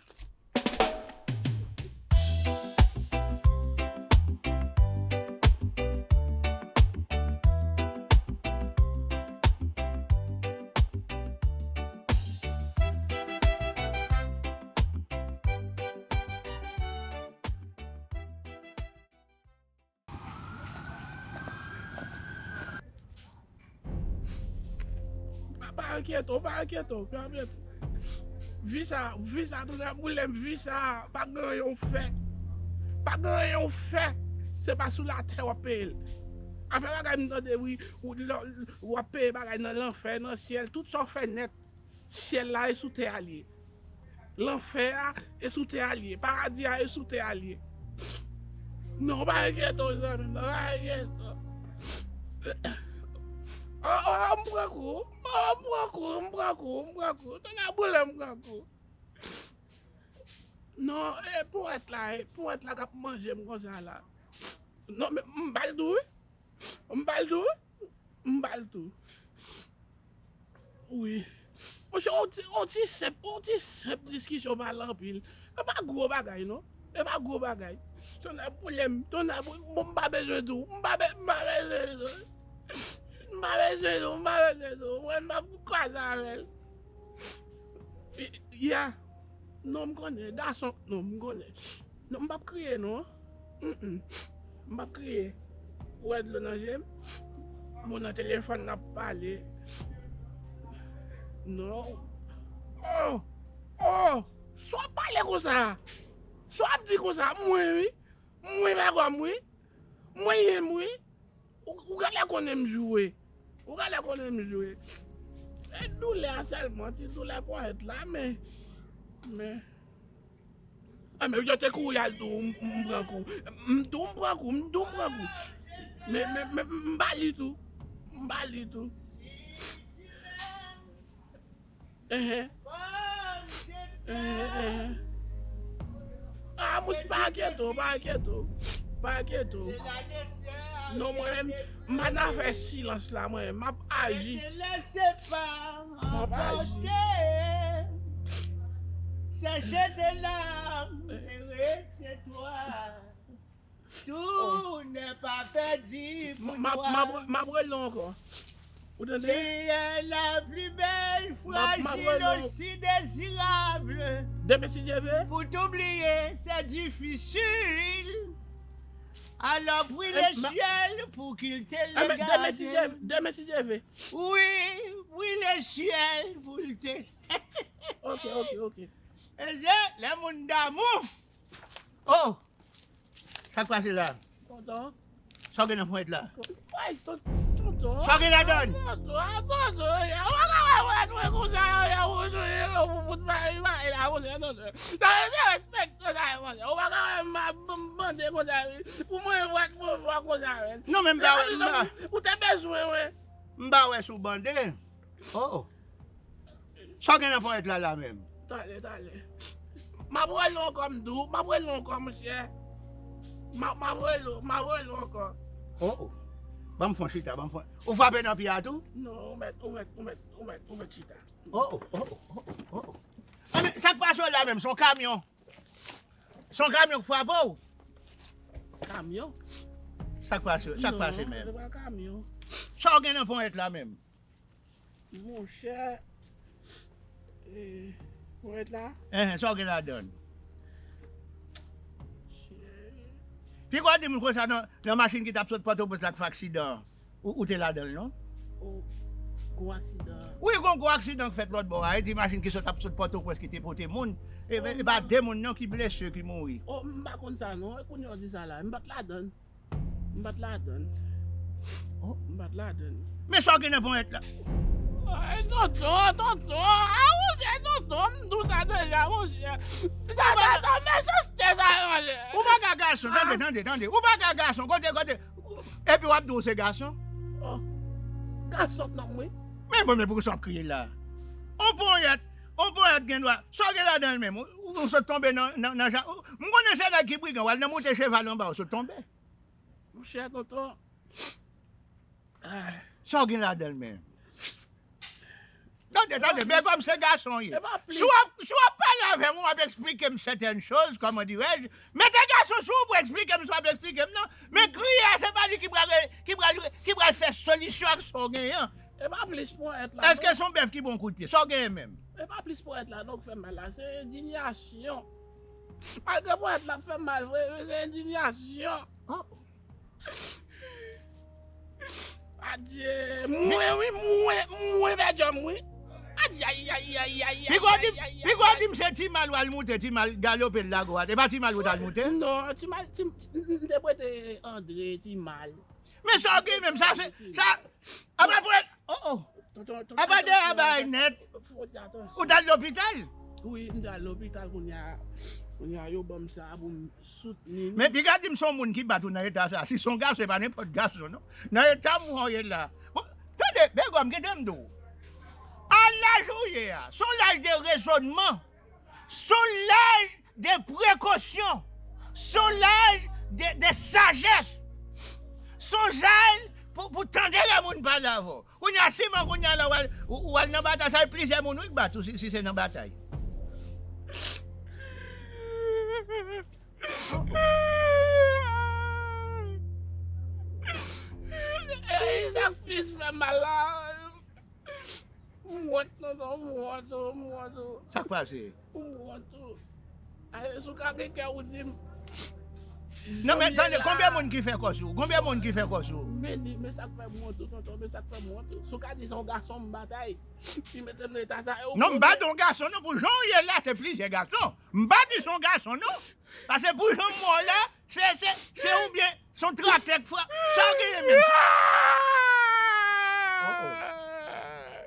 enkyete w, pa enkyete w, pa enkyete w. Vi sa, vi sa, tonè boule m, vi sa, pa gen anyen w fè. Pa gen anyen w fè. Se pa sou latè w ap peye l. Afè bagay m tande, wi, w, w ap peye bagay nan lanfè, nan syèl, tout sa w fè nèt. Syèl la e sou tè a l ye. Lanfè a e sou tè a l ye. Paradi a e sou tè a l ye. Non, pa enkyete w, zanmi m, non, pa enkyete w. Oh, oh, m pran kou. Oh, m pran kou, m pran kou, m pran kou. Tonè boule m pran kou. Non, e powèt la, e powèt la k ap manje m konsa la. Non, men m ba l tou, wi. M ba l tou, wi. M ba l tou. Wi. Monchè, on ti, on ti senp, on ti senp diskisyon pale anpil. E pa gwo bagay, non. E pa gwo bagay. Tonè boule m, tonè boule m, bon, m pa bezwen tou. M pa be-, m pa bezwen tou. M pa bezwen tou, m pa bezwen tou. Mwen, m ap kwaze avè l. Ya. Non, m konnen. Gason, non, m konnen. Non, m p ap kriye, non. Mm, mm. M p ap kriye. Ou wè dlo nan je m? Moun nan telefòn n ap pale. Non. Oh! Oh! Sa w ap pale konsa? Sa w ap di konsa? Mwen, wi. Mwen, pa gwa m, wi. Mwen ye m, wi. Ou, ou genlè konnen m joure. Ou genlè konnen m joure. E doulè a sèlman, ti doulè ponyèt la, men, men. A, men yo te kouri al tou, m, m pran kou. M tou, m pran kou, m tou, m pran kou. Men, men, men, m ba li tou. M ba li tou. Enhen. Enhen, enhen. A, mouch, pa enkyete w, pa enkyete w. Pa enkyete w. Non, mwen menm, m pa nan afè silans la, mwen menm. M ap aji. M ap aji. Sèche tes larmes et retiens-toi. Tout n'est pas perdu pour toi. M ap rele w ankò. Ou tande? Tu es la plus belle, fragile, aussi désirable. Demen, si Dye vle. Pour t'oublier, c'est difficile. Alors prie le ciel pour qu'il te le garde. Demen, si Dye vle. Oui, prie le ciel pour te. Ok, ok, ok. E se lè moun damou. Oh! Sa k pase la? Tonton. Sa w gen nan ponyèt la? Ay, ton-, tonton. Sa w gen ladan l? Tonton, a, tonton, ya, ou pa ka wè ponyèt mwen konsa, ya, ou, ou, ou, ou fout mari, mari la, konsa, tonton. Sa, se respekte sa, monchè. Ou pa ka wè m ap, m bande konsa, wi. Pou mwen, ponyèt mwen fò konsa, wi. Non, men m pa wè, m pa. Ou te bezwen, wi. M pa wè si w bande. Oh. Sa w gen nan ponyèt la, la menm? Talè, talè. M ap rele w ankò, m di w, m ap rele w ankò, monchè. M ap, m ap rele w, m ap rele w ankò. Oh, oh. Ban m fon chita, ban m fon. Ou frape nan pye a tou? Non, ou mèt, ou mèt, ou mèt, ou mèt, ou mèt chita. Oh, oh, oh, oh, oh, oh. A, men, sa k pase w la menm? Se yon kamyon. Se yon kamyon k frape w? Kamyon? Sa k pase, sa k pase menm? Non, se pa kamyon. Sa w gen nan ponyèt la menm? Monchè, e, ponyèt la? Enhen, sa w gen ladan l? Chè. Piga w di m konsa nan, nan machin ki t ap sot Pòtoprens la k fè aksidan an. Ou, ou te ladan l, non? O, gwo aksidan. Wi, gon gwo aksidan k fèt lòt bò a. E di machin ki sot ap sot Pòtoprens ki te pote moun. E, e pa de moun, non, ki blese, ki mouri. O, m pa konn sa, non. E kounye a w di sa la. M pa t ladan l. M pa t ladan l. O. M pa t ladan l. Men sa w gen nan ponyèt la? Ay, tonton, tonton. A, monchè, tonton, m di w sa deja, monchè. Sa, sa, sa, mechanste sa, monchè. Ou pa ka gason, tande, tande, tande. Ou pa ka gason, kote, kote. Epi w ap di w se gason? O, gason k nonm wi. Men bon, men poukisa w ap kriye la? On ponyèt, on ponyèt gen dwa. Sa w gen ladan l menm? Ou, ou sot tonbe nan, nan, nan ja-, ou, m konnen se nèg ki brigan, w al nan moute cheval anba, w sot tonbe. Monchè, tonton. Ay. Sa w gen ladan l menm? Tande, tande, men kòm se gason w ye. Si w ap, si w ap pale avè m, w ap eksplike m sètèn choz, kòman dirèj, mete gason sou ou pou eksplike m sa w ap eksplike m nan. Men kriye a, se pa li ki pral, ki pral, ki pral fè solisyon ak sa w genyen an. E pa plis ponyèt la, non. Èske se yon bèf ki ba w kout pye? Sa w genyen menm? E pa plis ponyèt la, non, k fè m mal la. Se endiyasyon. Malgre ponyèt la ap fè m mal vre, men se endiyasyon. Oh. Adye, mwen wi, mwen, mwen pèdi djòb wi. Piga w di m, piga w di m se Ti Mal w al moute, Ti Mal galope l lago a. E pa Ti Mal ou t al moute? Non, Ti Mal, Ti, m te prete Andre Ti Mal. Men sa w gen menm, sa se, sa, apa prete, oh, oh. Apa de a bay nèt. Ou t al lopital? Wi, m t al lopital kounye a, kounye a yo ban m sa pou m soutni. Men piga di m se yon moun ki bat ou nan eta sa. Si se yon gason, e pa nenpòt gason, non. Nan eta m wè w ye la. Bon, tande, Bègòm, kite m di w. A laj ou ye a, se yon laj de rezònman. Se yon laj de prekosyon. Se yon laj de, de sajès. Se yon laj pou, pou tande lè moun pale avè w. Kounye a, siman, kounye a la, w al, w, w al nan batay, sa e plizyè moun, wi, k bat ou, si, si se nan batay. Ey, sa k plis fè m mal la. M wont, tonton, m wont, m wont. Sa k pase? M wont. Aye, si w ka gen kè, ou di m. Non, men tande, konbyen moun ki fè kò sou ou? Konbyen moun ki fè kò sou ou? Men, men sa k fè m wont, tonton, men sa k fè m wont. Si w ka di se yon gason m batay, ki mete m nan eta sa, e w konnen. Non, m pa di yon gason, non, pou jan w ye la, se plizyè gason. M pa di se yon gason, non. Paske pou jan m wè w la, se, se, se oubyen se yon traktè k frape. Sa w genyen menm? Oh, oh.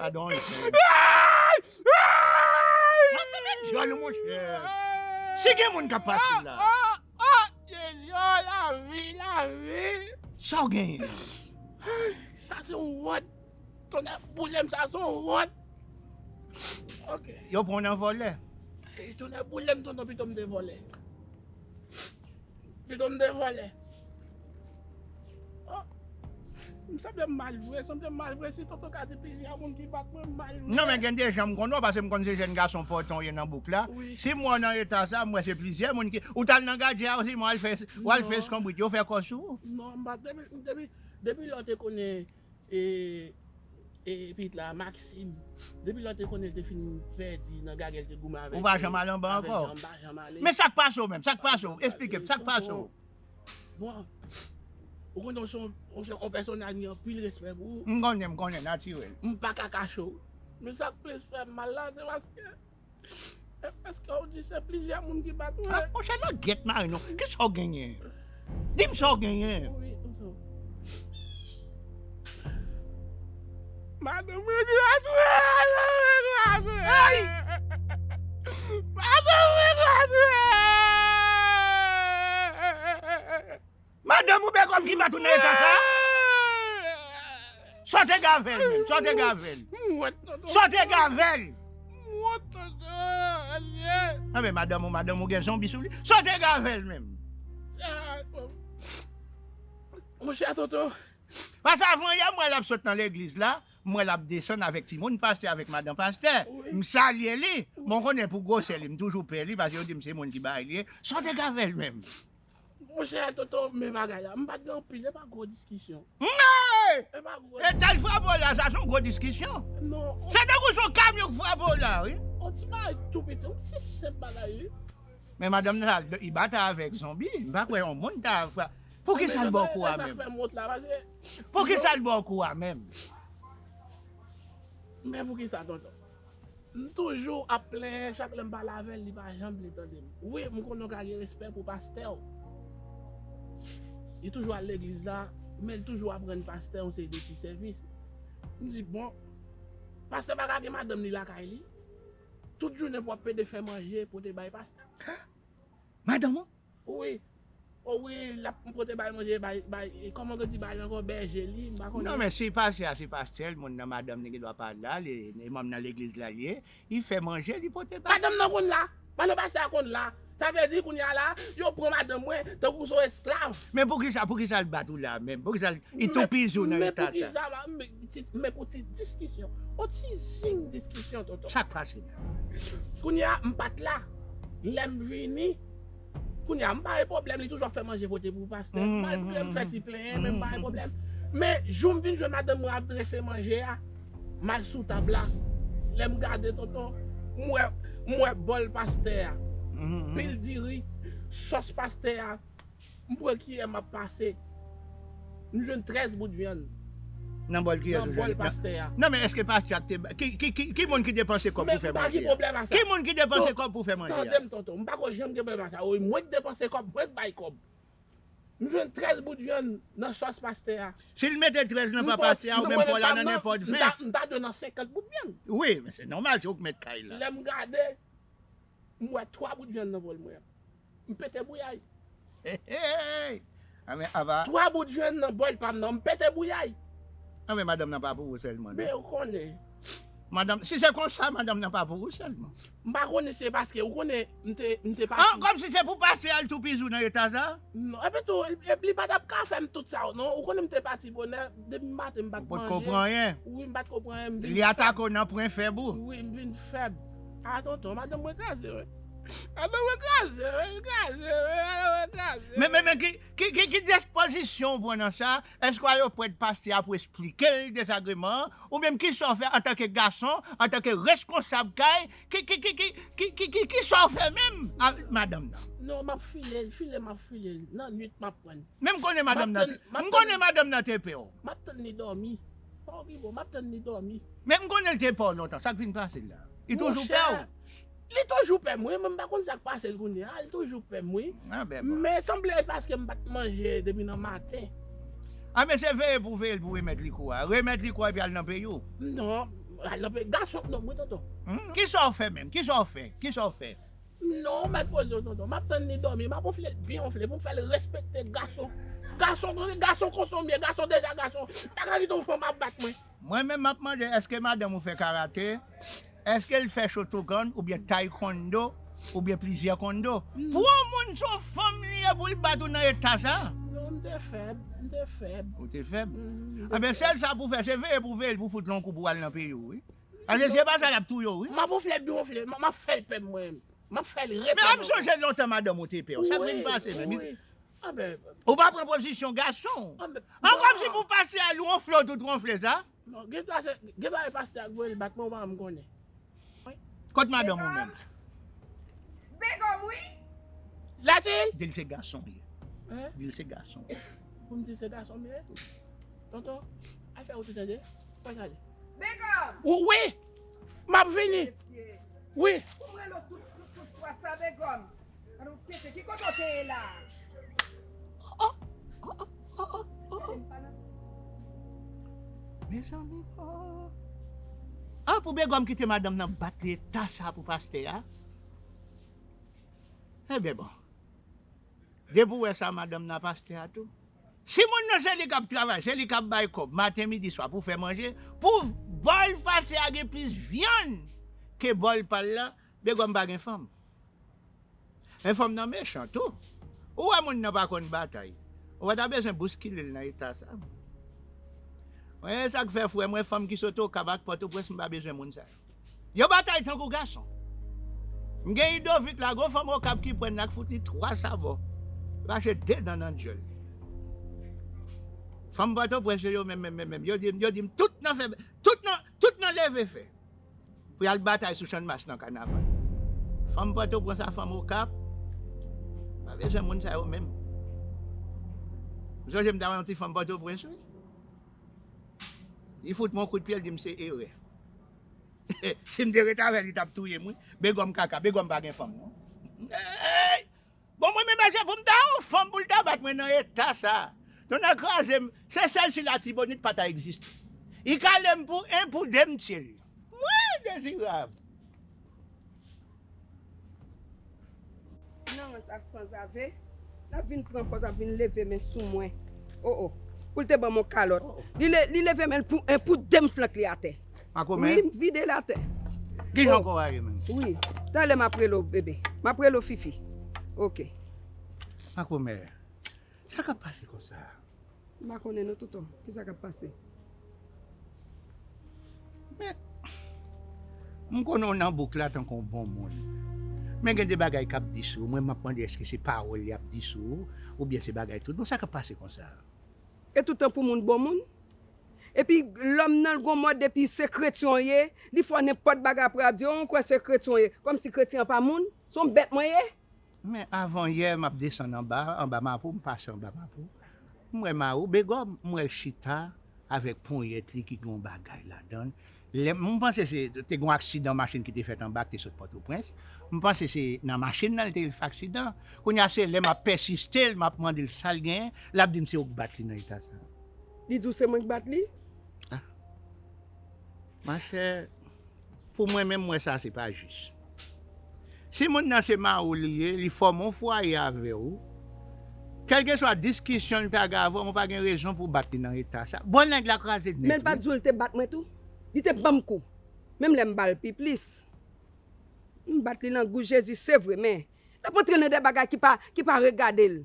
Padon, wi, frè. Mwen se men dyòl ou, monchè. Si gen moun k ap pase la. Oh, oh, oh, Jezi, oh, lavi, lavi. Sa w genyen? Sa se yon wont. Tonnè boule m, sa se yon wont. Ok. Yo pran w nan vòlè. Ey, tonnè boule m, tonton, pito m te vòlè. Pito m te vòlè. Oh. M sanble m mal vre, sanble m mal vre. Si tonton ka di plizyè moun ki bat mwen, m mal vre. Non, men gen de jan m konn wè w, paske m konn se jèn gason pòtan w ye nan bouk la. Wi. Si m wè w nan eta sa, m wè se plizyè moun ki, ou t al nan gadyen a osi, mwen al fè, w al fè eskonbrit, yo fè kò sou ou. Non, m pa, depi, depi, depi lè w te konnen e, e, pitit la, Maxime, depi lè w te konnen l te fin pèdi nan gagè l te goumen avèk. Ou pa janm al anba ankò? Avèk Jean, m pa janm ale. Men sa k pase w menm? Sa k pase w? Esplike m, sa k pase w? Bon, ou konnen w se yon, w se yon pèsonaj m gen anpil respè pou ou. M konnen, m konnen, natirèl. M pa ka kache w. Men sa k plis fè m mal la, se paske E, èske w di se plizyè moun ki bat ou? Ah, monchè, langyèt mari non. Kisa w genyen? Di m sa w genyen. Wi, tonton. Madanm mwen ki bat mwen, madanm mwen ki bat mwen. Ay! Madanm mwen ki bat mwen. Madanm ou Bègòm ki bat ou nan eta sa? Sa w te gen avè l menm? Sa w te gen avè l? M wont, tonton. Sa w te gen avè l? M wont, tonton. Adye. Anben, madanm ou, madanm ou gen zonbi sou li. Sa w te gen avè l menm? Ah, bon. Monchè, tonton. Paske avan yè, m wè l ap sot nan legliz la, m wè l ap desann avèk timoun pastè, avèk madanm pastè. Wi. M salye li. Bon, konnen pou gwosè li, m toujou pè li, paske yo di m se moun ki bay li ye. Sa w te gen avè l menm? Monchè, tonton, men bagay la, m pa t gen anpil, e pa gwo diskisyon. Hey! E pa gwo. E t al frape w la, sa se yon gwo diskisyon. Non. Se tankou se yon kamyon k frape w la, wi. On ti bagay tou piti, on ti senp bagay, wi. Men madanm nan, li batay avèk zonbi, m pa kwè yon moun ta frape. Pouki sa l ba w kou a menm? Pouki sa l ba w kou a menm? Men pouki sa, tonton? M toujou ap plenyen, chak lè m pale avè l, li pa janm vle tande m. Wi, m konnen w ka gen respè pou pastè w. Li toujou al legliz la, men l toujou ap rann pastè yon seri de ti sèvis. M di, bon, pastè pa ka gen madanm li lakay li? Tout jounen pou ap pede fè manje, pote bay pastè. Madanm ou? Wi. O wi, l ap pote bay manje, bay, bay, e kòman yo di bay ankò, bèje li, m pa konnen. Non, men si pastè a, si pastè l, moun nan madanm li gen dwa pa la, li, li manm nan legliz la li ye, li fè manje, li pote bay. Madanm nan konn la, madanm pastè a konn la. Sa vle di kounye a la, yo pran madanm mwen tankou se yon esklav. Men poukisa, poukisa l bat ou la menm? Poukisa l, li toupizi w nan eta sa? Men poukisa, men ti, men pou ti diskisyon. On ti zing diskisyon, tonton. Sa k pase menm? Kounye a, m pa t la. Lè m vini, kounye a, m pa gen pwoblèm, li toujou ap fè manje pote pou pastè. Malgre m fè ti plenyen, men m pa gen pwoblèm. Men, jou m vin jwenn madanm mwen ap drese manje a, m al sou tab la. Lè m gade, tonton, m wè, m wè bòl pastè a, pil diri, sòs pastè a, m pran kiyè, m ap pase. M jwenn trèz bout vyann. Nan bòl kiyès ou jwenn? Nan bòl pastè a. Non, men èske pastè a te ba-, ki, ki, ki, ki moun ki depanse kòb pou fè manje a? Men m pa gen pwoblèm a sa. Ki moun ki depanse kòb pou fè manje a? Tande m, tonton, m pa ko janm gen pwoblèm a sa. Wi, mwen k depanse kòb, mwen k bay kòb. M jwenn trèz bout vyann nan sòs pastè a. Si l mete trèz nan pa pastè a, ou menm pa w la nan nenpòt ven. M ta, m ta dwe nan senkant bout vyann. Wi, men se nòmal, se ou k mèt kay la. Lè m gade, m wè twa bout vyann nan bòl mwen an. M pete bouyay. Hey, hey, hey. A, men, ava. Twa bout vyann nan bòl pa m nan, m pete bouyay. A, men, madanm nan pa pou ou sèlman, non. Men ou konnen. Madanm, si se konsa, madanm nan pa pou ou sèlman. M pa konnen se paske, ou konnen, m te, m te pati. An, kòmsi se pou pastè a l toupizou nan eta sa? Non, epi tou, li, li pa t ap ka fè m tout sa, non. Ou konnen m te pati bonè, depi maten m pa t manje. Ou pa t ko pran anyen. Wi, m pa t ko pran anyen, m vin fèb. Li atake w nan pwen fèb ou. Wi, m vin fèb. A, tonton, madanm mwen kraze, wi. Madanm mwen kraze, wi, kraze, wi, madanm mwen kraze. Men, men, men, ki, ki, ki, ki dispozisyon w pran nan sa? Èske w al oprè pastè a pou esplike l dezagreman an? Oubyen ki sa w fè antanke gason, antanke reskonsab kay? Ki, ki, ki sa w fè menm avèk madanm nan? Non, m ap file l, file, m ap file l. Nan nwit, m ap pran l. Men m konnen madanm nan te, m konnen madanm nan te pè w. M ap tann li dòmi. Pa okipe w, m ap tann li dòmi. Men m konnen l te pè w lontan. Sa k vin pase l la? Li toujou pè w? Monchè, li toujou pè m, wi. Mwen, m pa konn sa k pase l kounye a. Li toujou pè m, wi. A, ben bon. Men sanble paske m pa t manje depi nan maten. A, men se veye pou veye l pou remèt li kou a. Remèt li kou a epi al nan peyi w. Non, al nan peyi gason, non, mwen tonton. Hmm? Ki sa w fè menm? Ki sa w fè? Ki sa w fè? Non, mèt poze w, tonton. M ap tann li dòmi. M ap wonfle l byen wonfle pou m fè l respekte gason. Gason, gason konsonbye, gason deja gason. M pa ka kite yon fanm ap bat mwen. Mwen menm, m ap mande, èske madanm ou fè karate? Èske l fè Shotokan oubyen Taekwondo oubyen plizyè kondo? Pou yon moun, se yon fanm li ye pou l bat ou nan eta sa? Non, m te fèb, m te fèb. Ou te fèb? Mhm, m te fèb. Anben, sèl sa pou fè, se veye pou veye l pou fout l yon kou pou al nan peyi w, wi. Paske si se pa sa, y ap touye w, wi. M ap wonfle l byen wonfle, m ap fè l pè m mwen menm. M ap fè l repè m ankò. Men m sonje lontan madanm ou te pè w. Sa k vin pase menm? Wi, wi. Anben. Ou pa pran pozisyon gason. Anben, an kòmsi pou pastè a l wonfle w tout wonfle sa? Non, gen dwa se, gen dwa se pastè a k voye l bat mwen, ou pa janm konnen. Kot madanm ou menm? Begòm, wi. Latil? Di l se gason l ye. Hein? Di l se gason l ye. Pou m di se gason m ye? Tonton, al fè wout ou tande. Pa gade. Begòm! Wi! M ap vini! Mesye. Wi! Pou m rele w tout, tout, tout fwa sa, Begòm. Gade yon tete, ki kote w te ye la? Oh, oh, oh, oh, oh, oh. Mezanmi, oh. Ah, pou Begòm kite madanm nan bat li eta sa pou pastè a. Ebyen bon. Depi w wè sa, madanm nan pastè a tou. Si moun nan se li k ap travay, se li k ap bay kòb, maten, midi, swa, pou fè manje, pou bòl pastè a gen plis vyann ke bòl pa l la, Begòm pa gen fanm. Men fanm nan mechan tou. Ou wè moun nan pa konn batay. Ou pa ta bezwen bouskile l nan eta sa. Mwen, e sa k fè, frè mwen, fanm ki sot Okap ak Pòtoprens, m pa bezwen moun sa yo. Yo batay tankou gason. M gen Idovik la, gwo fanm Okap ki pran n ak fout li twa sabò. Rache de dan nan dyòl li. Fanm Pòtoprens yo, yo menm, menm, menm, menm. Yo di m, yo di m, tout nan fè, tout nan, tout nan leve fè. Pou y al batay sou Channmas nan kanaval. Fanm Pòtoprens a fanm Okap, pa bezwen moun sa yo menm. M sonje m ta wè yon ti fanm Pòtoprens, wi. Li fout mwen yon kout pye, l di m se erè. Si m te ret avè l, li t ap touye m, wi. Begòm kaka, Begòm pa gen fanm, non. Hey! Bon, mwen menm, èske pou m ta yon fanm pou l ta bat mwen nan eta sa? Donald kraze m, se sèl si Latibonit pa ta egziste. Li kale m pou en, pou de, m tiye l. Mwen, Dezirab. Nan rans ak sanzave, l ap vin pran pòz, ap vin leve men sou mwen. O, o. Pou l te ban m yon kalòt. Li le-, li leve men l pou en, pou de, m flank li atè. Makomè? Wi, m vide l atè. Kijan kò w a ye menm? Wi. Talè m ap rele w, bebe. M ap rele w, Fifi. Oke. Makomè, sa k ap pase konsa? M pa konnen non, tonton. Kisa k ap pase? Men, m konnen w nan bouk la tankou yon bon moun. Men gen de bagay k ap di sou ou. Mwen, m ap mande èske se pawòl y ap di sou ou, oubyen se bagay tout bon. Sa k ap pase konsa? E tout tan pou moun bon moun? Epi lòm nan l gon mòd, depi se kretyen w ye, li fè w nenpòt bagay, apre ap di, o, m kwè se kretyen w ye. Kòmsi kretyen an pa moun? Se yon bèt mwen ye? Men avan yè, m ap desann anba, anba Mapou, m pase anba Mapou. M wè Mawou, Begòm, m wè l chita. avèk ponyèt li ki gen yon bagay ladan l. Lè, m panse se te gen yon aksidan machin ki te fèt anba ki te sot Pòtoprens. M panse se nan machin nan li te fè aksidan. Kounye a se lè m ap pèsiste l, m ap mande l sa l genyen, l ap di m se ou k bat li nan eta sa. Li di w se mwen k bat li? Ah. Machè, pou mwen menm, m wè sa se pa jis. Si moun nan se mari w li ye, li fòme yon fwaye avè w, kèlkeswa diskisyon li ta gen avè w, ou pa gen rezon pou w bat li nan eta sa. Bon, nèg la kraze nèt. Men l pa t di w li te bat mwen tou? Li te ban m kou. Menm lè m ba l pi plis. M bat li nan gou Jezi, se vre, men l ap antre nan de bagay ki pa, ki pa regade l.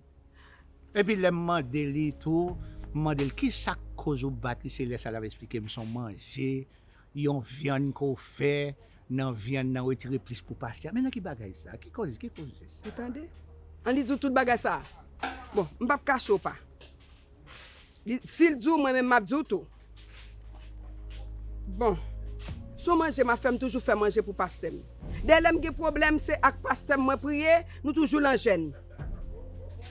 Epi lè m mande li tou, m mande l kisa k koz ou bat li, se lè sa l ap esplike m se yon manje, yon vyann ke w fè nan vyann nan, retire plis pou pastè a. Men nan ki bagay sa? Ki koz, ki koze sa? Ou tande? An li di w tout bagay sa. Bon, m p ap kache w pa. Li, si l di w, mwen menm m ap di w tou. Bon, se yon manje m ap fè, m toujou fè manje pou pastè m. Dèyè lè m gen pwoblèm, se ak pastè m mwen priye, nou toujou nan jèn.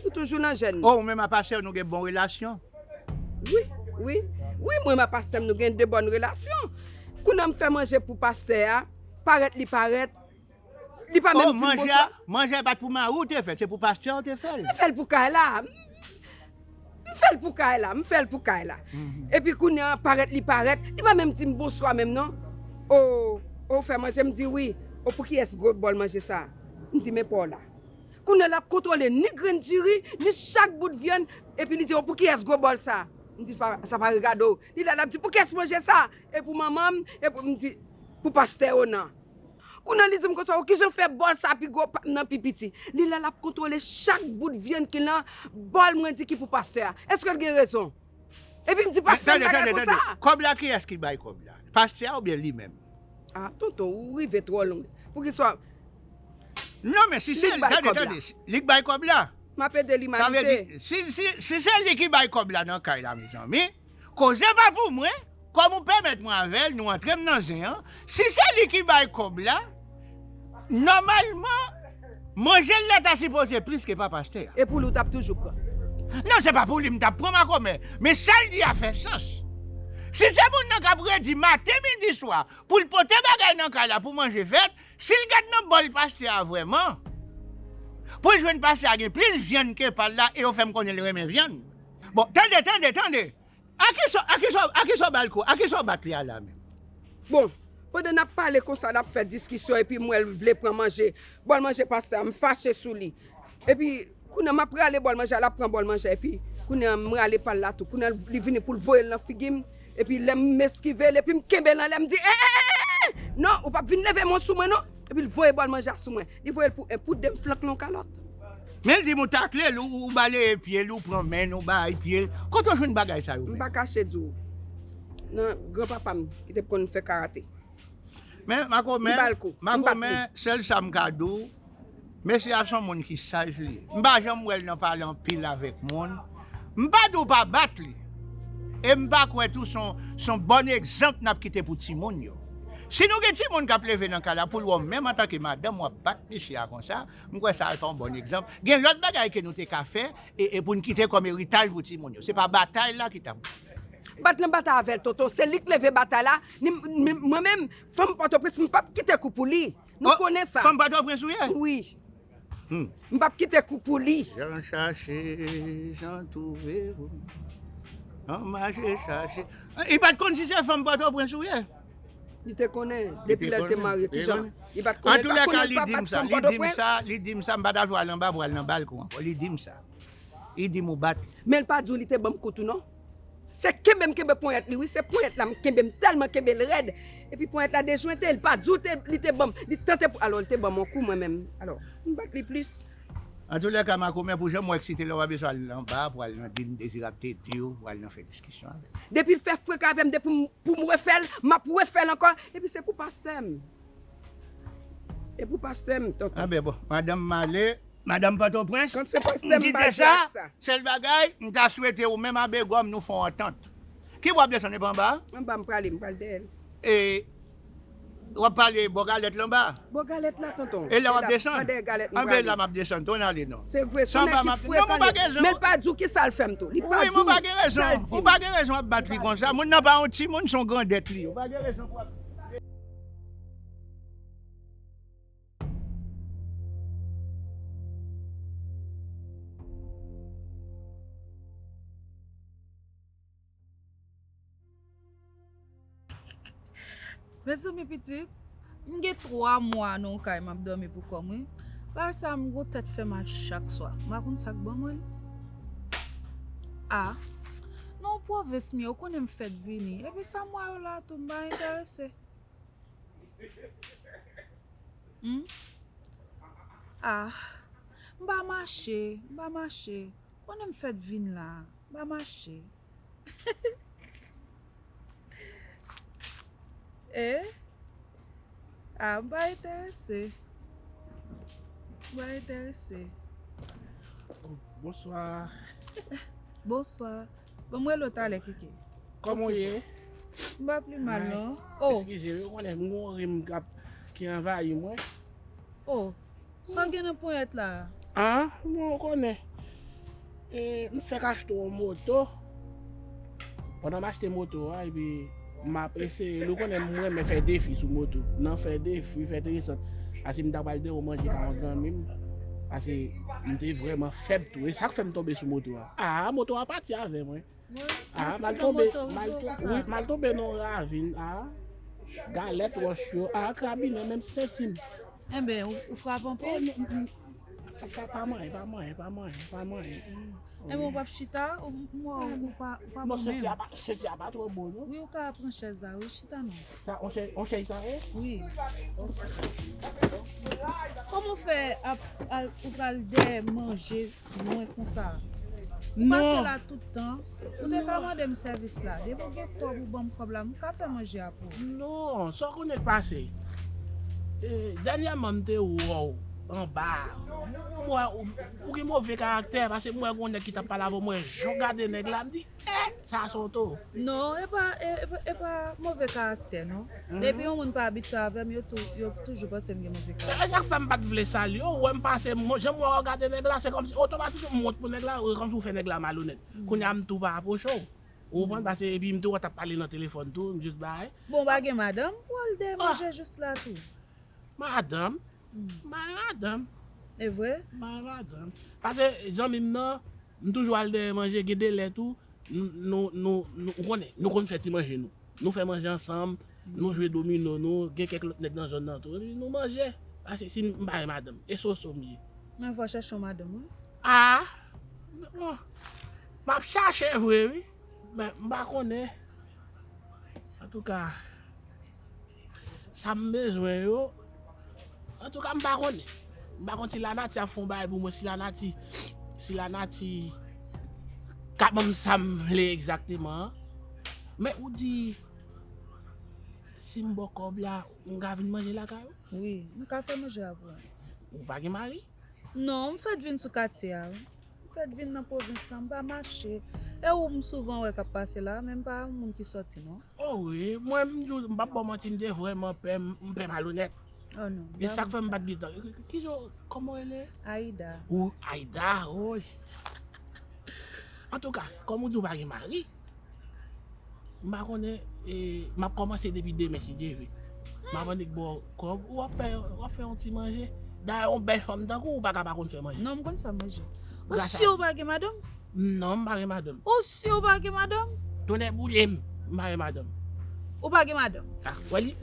Nou toujou nan jèn. Oh, ou menm ak pastè w nou gen bon relasyon? Wi, wi. Wi, mwen ak pastè m nou gen de bòn relasyon. Kounye a m fè manje pou pastè a, parèt li parèt, li pa menm di m bonswa. Oh, manje a, manje a pa t pou mari w te fè l, se pou pastè w te fè l. M fè l pou kay la. M fè l pou kay la, m fè l pou kay la. Mhm. Epi kounye a parèt li parèt, li pa menm di m bonswa menm non. O, o fè manje, m di wi. O pou kiyès gwo bòl manje sa? M di men pa w la. Kounye a l ap kontwole ni grenn diri, ni chak bout vyann, epi li di o pou kiyès gwo bòl sa? M di sa pa, sa pa regade w. Li la l ap di pou kiyès manje sa? E pou manman m, e pou, m di pou pastè Onan. Kounye a li di m konsa, o kijan fè bòl sa pi gwo, pa m nan pi piti? Li la l ap kontwole chak bout vyann ki nan bòl mwen di ki pou pastè a. Èske l gen rezon? Epi m di pastè m pa gen konsa. Kòb la kiyès ki bay kòb la? Pastè a oubyen li menm? Ah, tonton, ou rive twò lwen. Poukisa? Non, men si se li, tande, tande, li k bay kòb la. M ap ede limanite. Sa vle di, si, si, si se li ki bay kòb la nan kay la, mezanmi, koze pa pou mwen, kòm ou pèmèt mwen avè l, nou antre m nan zen an. Si se li ki bay kòb la, nòmalman, manje l la ta sipoze plis ke pa pastè a. E pou li, w t ap toujou pran? Non, se pa pou li m t ap pran, makomè. Men sa l di a fè sans. Si se moun nan k ap redi maten, midi, swa, pou l pote bagay nan kay la pou manje fèt, si l gad nan bòl pastè a vrèman, pou l jwenn pastè a gen plis vyann ke pa l la, e yo fè m konnen l renmen vyann. Bon, tande, tande, tande. A kisa, a kisa, a kisa w ba l kou? A kisa w bat li a la menm? Bon, pandan n ap pale konsa, n ap fè diskisyon, epi m wè l vle pran manje, bòl manje pastè a, m fache sou li. Epi, kounye a m ap rale bòl manje a, l ap pran bòl manje a, epi, kounye a m rale pa l la tou. Kounye a li vini pou l voye l nan figi m, epi lè m eskive l, epi m kenbe l anlè, m di, e, e, e, e, e! Non, ou p ap vin leve men w sou mwen, non! Epi l voye bòl manje a sou mwen. Li voye l pou en, pou de, m flanke l yon kalòt. Men l di m ou takle l, ou, ou baleye pye l, ou pran men l, ou bay pye l. Kote w jwenn bagay sa yo menm? M pa kache di w. Nan granpapa m ki te konn fè karate. Men, makomè, makomè, sèl sa m ka di w, mesye a se yon moun ki saj li ye. M pa janm wè l nan pale anpil avèk moun. M pa di w pa bat li. E m pa kwè tou se yon, se yon bòn egzanp n ap kite pou timoun yo. Si nou gen timoun k ap leve nan kay la, pou l wè w menm antanke madanm w ap bat mesye a konsa, m kwè sa pa yon bòn egzanp. Gen lòt bagay ke nou te ka fè, e, e pou n kite kòm eritaj pou timoun yo. Se pa batay la ki t ap. Bat nan batay avè l, tonton. Se li k leve batay la. Ni, ni, mwen menm, fanm Pòtoprens, m p ap kite kou pou li. Nou konnen sa. Fanm Pòtoprens ou ye? Wi. Hmm. M p ap kite kou pou li. Jan chache, jan twouve pou. An mache chache. Li pa t konn si se fanm Pòtoprens ou ye? Li te konnen, depi lè l te marye, kijan? Li pa t konnen, li pa konnen l pa bat fanm Pòtoprens? Li di m sa, li di m sa, m pa ta pral anba pral nan ba l kou ankò. Li di m sa. Li di m ou bat li. Men l pa di w li te ban m kou tou non. Se kenbe m kenbe ponyèt li, wi, se ponyèt la m kenbe, m tèlman kenbe l rèd. Epi ponyèt la dejwente, li pa di w te, li te ban m, li tante pou, alò, li te ban m yon kou mwen menm. Alò, m bat li plis. Antoulèka, makomè, pou jan m wè eksite la, w pa bezwen al anba pou al nan di l, Dezirab te di w, pou al nan fè diskisyon avè l. Depi l fè frek avè m, depi m, pou m refè l, m ap refè l ankò. Epi se pou pastè m. E pou pastè m, tonton. Anben, bon, madanm m ale, madanm Pòtoprens, m kite sa, sèl bagay, m ta swete ou menm a Begòm nou fè yon antant. Ki bò w ap desann, e pa anba a? Anba, m prale, m pral dèyè l. E W ap pale bò galèt la anba? Bò galèt la, tonton. E la w ap desann? Anbe la m ap desann, tonn ale non. Se vre, se yon nèg ki frekan li. Men l pa di w kisa l fè m tou. Li pa di w kisa l di m. Ou pa gen rezon ap bat li konsa. Moun nan pa yon timoun, se yon grandèt li ye. Ou pa gen rezon pou w ap Mezanmi pitit, m gen twa mwa nan yon kay m ap dòmi pou kò m wi. Bagay sa m gon tèt fè mal chak swa. M pa konn sa k ban mwen l. Ah, nan yon pwovens m ye, ou konnen m fèk vini. Epi sa m wè yo la tou, m pa enterese. Hmm? Ah, m pa mache, m pa mache. Konnen m fèk vin la, m pa mache. Eh? Ah, m pa enterese. M pa enterese. Bonswa. Bonswa. Ban m rele w talè, Kiki. Kòman w ye? M pa pi mal non. Oh. Eskize wi, ou konnen m gon rim k ap ki anvayi mwen. Oh. Sa w gen nan ponyèt la a? Ah, bon, ou konnen. E, m fèk achte yon moto. Pandan m achte moto a, epi m ap eseye l. Ou konnen m renmen fè defi sou moto. Nan fè defi, fè tresant. Paske m ta pral dewo manje pa yon zanmi m. Paske m te vrèman fèb tou. E sa k fè m tonbe sou moto a. Ah, moto a pati avè mwen. Ah, m al tonbe, m al tonbe nan yon ravin. Ah, galèt wòch yo. Ah, krabinen menm senti m. Enben, ou, ou frape anpil? Pa, pa manyen, pa manyen, pa manyen, pa manyen. Enben, ou p ap chita? Ou, ou, ou pa, ou pa bon menm? Non, senti a pa, senti a pa twò bon, non. Wi, ou ka pran chèz la, wi, chita non. Sa, on chèz, on chèz sa ye? Wi. Kòman w fè ap, al, ou pral dèyè manje? Mwen konsa. Ou pase la tout tan. Ou te ka mande m sèvis la. Depi w gen kòb ou ban m kòb la, m ka fè manje a pou ou. Non, sa w konnen k pase? E, dènyèman m te wè w anba a. M wè ou, ou gen move karaktè, paske m wè gen yon nèg ki t ap pale avè w, m wè jan w gade nèg la, m di, eh, sa a se yon towo. Non, e pa, e, e pa, e pa move karaktè, non. Depi yon moun pa abitye avè m, yo tou, yo toujou panse m gen move karaktè. E sa k fè m pa t vle salye w, ou wè m pase, m, jan m wè w gade nèg la, se kòmsi otomatikman m wont pou nèg la, e kòmsi w fè nèg la malonèt. Kounye a m tou pa apwoche w. Ou konprann? Paske epi m te wè w t ap pale nan telefòn tou, m jis bay. Bon, w pa gen madanm pou w al dèyè manje jis la tou? Madanm? M pa gen madanm. E vre? M pa gen madanm. Paske zanmi m nan, m toujou al dèyè manje, gen de lè tou, nou, nou, nou, nou, ou konnen, nou konn fè ti manje nou. Nou fè manje ansanm, nou jwe domino nou, gen kèk lòt nèg nan zòn nan tou. Epi nou manje. Paske si m pa gen madanm, e soso m ye. Men fò w chèche yon madanm, wi. Ah! Bon, m ap chache vre, wi. Men m pa konnen. Antouka, sa m bezwen yo. Antouka, m pa konnen. M pa konn si lanati ap fè yon bagay pou mwen, si lanati, si lanati ka ban m sa m vle egzakteman an. Men ou di, si m ba w kòb la, m ka vin manje lakay ou? Wi, m ka fè manje a pou ou. Ou pa gen mari? Non, m fèt vin sou katye a, wi. M fèt vin nan pwovens lan, m pa mache. E ou m souvan wè k ap pase la, men m pa yon moun ki sòti, non. O wi, mwen m di w, m p ap ba w manti, m te vrèman pè, m pè malonèt. O non. E sa k fè m pa t gen tan. Kijan, kòman w rele? Aida. Ou, Aida, o. Antouka, kòm ou di w pa gen mari, m pa konnen, e, m ap kòmanse depi demen si Dye vle. M ap annik ba w kòb, w ap fè, w ap fè yon ti manje. Dayè, yon bèl fanm tankou w pa ka pa konn fè manje. Non, m konn fè manje. Ou si w pa gen madanm? Non, m pa gen madanm. Ou si w pa gen madanm? Tonnè boule m, m pa gen madanm. Ou pa gen madanm? Ah, wè li.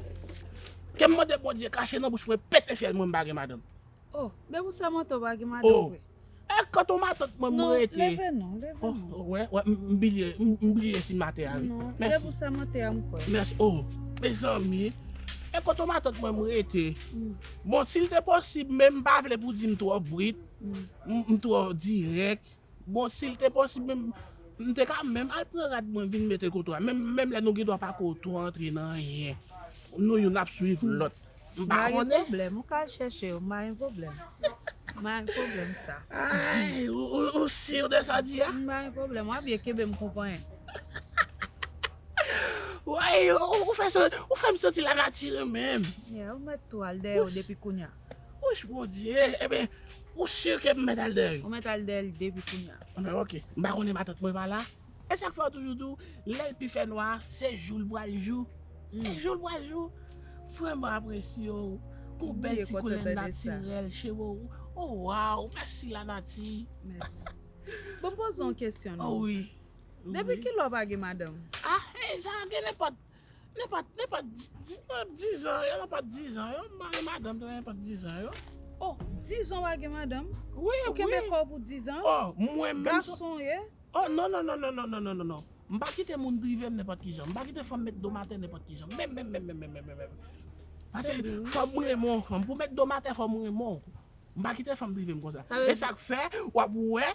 Ke m mande Bondye kache nan bouch mwen, pete fyèl mwen, m pa gen madanm. Oh, depi w sèmante w pa gen madanm vre. E kote matant mwen m rete? Non, leve non, leve non. Ou wè, wè, m bliye, m bliye si m atè a wi. Non, depi w sèmante a m kwè. Mèsi. Oh, mezanmi. E kote matant mwen m rete? Bon, si l te posib, men m pa vle pou di m twò brit, m twò dirèk. Bon, si l te posib, men m te ka menm al pran rad mwen vin mete kote w a. Menm, menm lè nou gen dwa pa ko twò antre nan anyen. Nou youn ap swiv lòt. M pa konnen. M pa gen pwoblèm, ou ka al chèche yo, m pa gen pwoblèm. M pa gen pwoblèm sa. Ay, ou, ou, ou si de sa w di a? M pa gen pwoblèm, w ap byen kenbe m konpanyen. Woy, ou, ou fè sa, ou fè m santi lanati renmen m. Yeah, ou mèt tou al dèyè w depi kounye a. Wouch, Bondye, ebyen, ou si ke m mèt al dèyè? Ou mèt al dèyè l depi kounye a. Anben, oke. M pa konnen matant mwen pa la. E sa k fè w toujou di w, lè l pi fè nwa, se jou l pral jou. E jou l pral jou. Vrèman apresye w pou bèl ti koulè natirèl cheve w. Oh, waw, mèsi lanati. Mèsi. Bon, m poze w yon kesyon non. Oh, wi. Depi kilè w pa gen madanm? Ah, hey, sa gen nenpòt, nenpòt, nenpòt di- di- nenpòt dizan yo, nenpòt dizan yo, m pa gen madanm nan nenpòt dizan yo. Oh, dizan w pa gen madanm? Wi, wi. Ou kenbe kò w pou dizan? Oh, mwen menm. Gason w ye? Oh, non, non, non, non, non, non, non, non, non. M pa kite moun drive m nenpòt kijan. M pa kite fanm met do m atè nenpòt kijan. Menm, menm, menm, menm, menm, menm, menm, menm. Paske fò m renmen yon fanm. Pou met do m atè, fò m renmen w. M pa kite fanm drive m konsa. E sa k fè, w ap wè,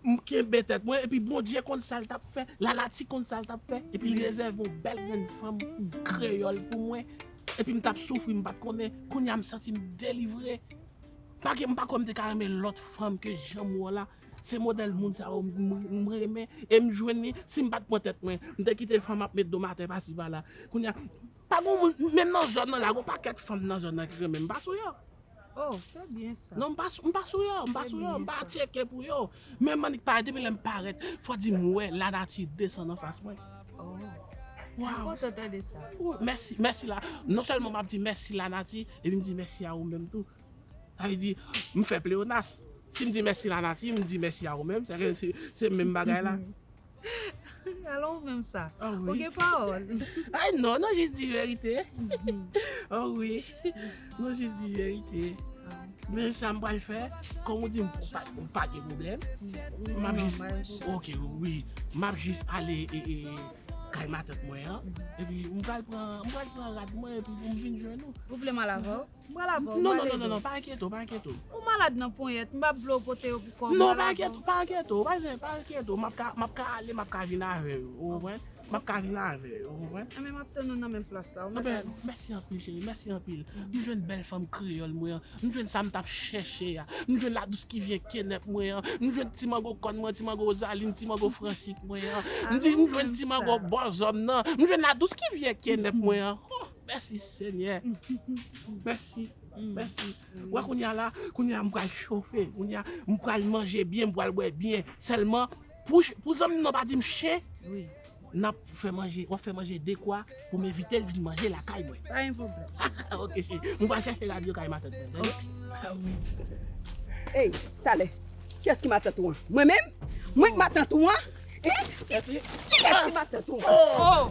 m kenbe tèt mwen, epi Bondye konn sa l t ap fè, lanati konn sa l t ap fè, epi l rezève yon bèl grenn fanm kreyòl pou mwen, epi m t ap soufri, m pa t konnen, kounye a m santi m delivre. M pa gen, m pa kwè m te ka renmen lòt fanm ke jan m wè w la. Se modèl moun sa yo m, m, m renmen, e m jwenn li, si m pa t pran tèt mwen, m te kite fanm ap met do m atè pasi pala. Kounye a, pa gen moun, menm nan zòn nan la, gen yon pakèt fanm nan zòn nan ki renmen m, m pa sou yo. Oh, se byen sa. Non, m pa sou, m pa sou yo, m pa sou yo, m pa tcheke pou yo. Menm annik parèt, depi lè m parèt, fò di m wè lanati desann anfas mwen. Oh. Waw. M kontan tande sa. Mèsi, mèsi la. Non sèlman m ap di mèsi lanati, epi m di mèsi a ou menm tou. Sa vle di, m fè pleyonas. Si m di mèsi lanati, m di mèsi a ou menm, se, se menm bagay la. Alò ou menm sa. Ou gen pawòl. Ay non, nou jis di verite. Oh wi. Nou jis di verite. Men sa m pral fè, kòm ou di m pa, m pa gen pwoblèm. M ap jis, oke, wi. M ap jis ale e, e, kay matant mwen an. Epi m pral pran, m pral pran rad mwen epi pou m vin jwenn ou. Ou vle m al avè w? M pral avè w. Non, non, non, non, non, pa enkyete w, pa enkyete w. Ou malad nan ponyèt, m p ap vle w pote yo pou kò m. Non, pa enkyete w, pa enkyete w, pa zen, pa enkyete w. M ap ka, m ap ka ale, m ap ka vin avè yo, ou konprann? M ap ka vin avè yo, ou konprann? Enben, m ap tann ou nan menm plas la, ou mèt ale. Mèsi anpil, cheri, mèsi anpil. M jwenn bèl fanm kreyòl mwen an. M jwenn sa m t ap chèche a. M jwenn ladous ki vyen kenèp mwen an. M jwenn ti mango kòn mwen, ti mango Rozaline, ti mango Fransik mwen an. M di, m jwenn ti mango bòzò m nan. M jwenn ladous ki vyen kenèp mwen an. Oh! Mèsi Senyè. Mèsi. Mèsi. Ou wè kounye a la, kounye a m pral chofe. Kounye a m pral manje byen, m pral bwè byen. Sèlman, pou, pou zanmi m nan pa di m chen, n ap fè manje, w ap fè manje dekwa pou m envite l vin manje lakay mwen. Pa gen pwoblèm. Ok, cheri. M pral chèche rad yo kay matant mwen, tande? Ok. Ah wi. Ey, talè. Kiyès ki matant ou an? Mwen menm? Mwen k matant ou an? Hein? Kiyès ki matant ou? Oh!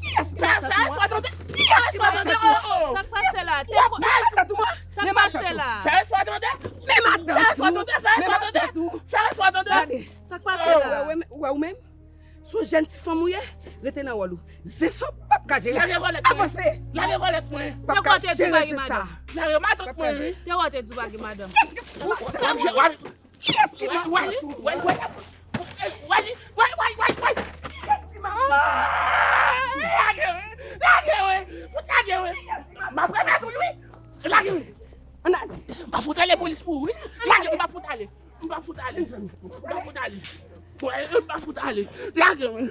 Kiyès ki matant ou? Kiyès ki matant ou? Sa k pase la? Te ko- Matant ou an? Sa k pase la? Men matant ou. Men matant ou. Men matant ou. Gade. Sa k pase la? Ou wè, ou wè, ou wè ou menm? Se yon jèn ti fanm ou ye? Rete nan wòl ou. Zen sa w p ap ka jere. Lage kòlèt mwen. Avanse. Lage kòlèt mwen. P ap ka jere zen sa. Lage matant mwen wi. Te wè w te di w pa gen madanm. Ou sèl. Kiyès ki matant ou? Wè li, wè li, wè li, wè li, wè li, wè li. Kiyès ki matant ou? Lage wi, lage wi, fout lage wi. M ap remèt ou l wi. Lage wi. Ann ale. M ap fout ale polis pou ou wi. Lage, m ap fout ale. M ap fout ale. M ap fout ale. Wè, m ap fout ale. Lage wi.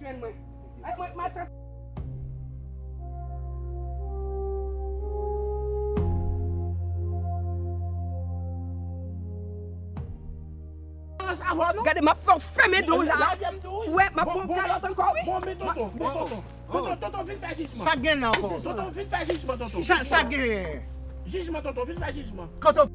Jwenn mwen. Ay, mwen, matant. Gade, m ap fè w fèmen do w la. Ou wè, m ap pran kalòt ankò, wi. Bon, men tonton, men tonton. Tonton, tonton, vin fè jijman. Sa k gen la ankò? Tonton, vin fè jijman, tonton. Sa, sa k gen? Jijman, tonton, vin fè jijman. Tonton.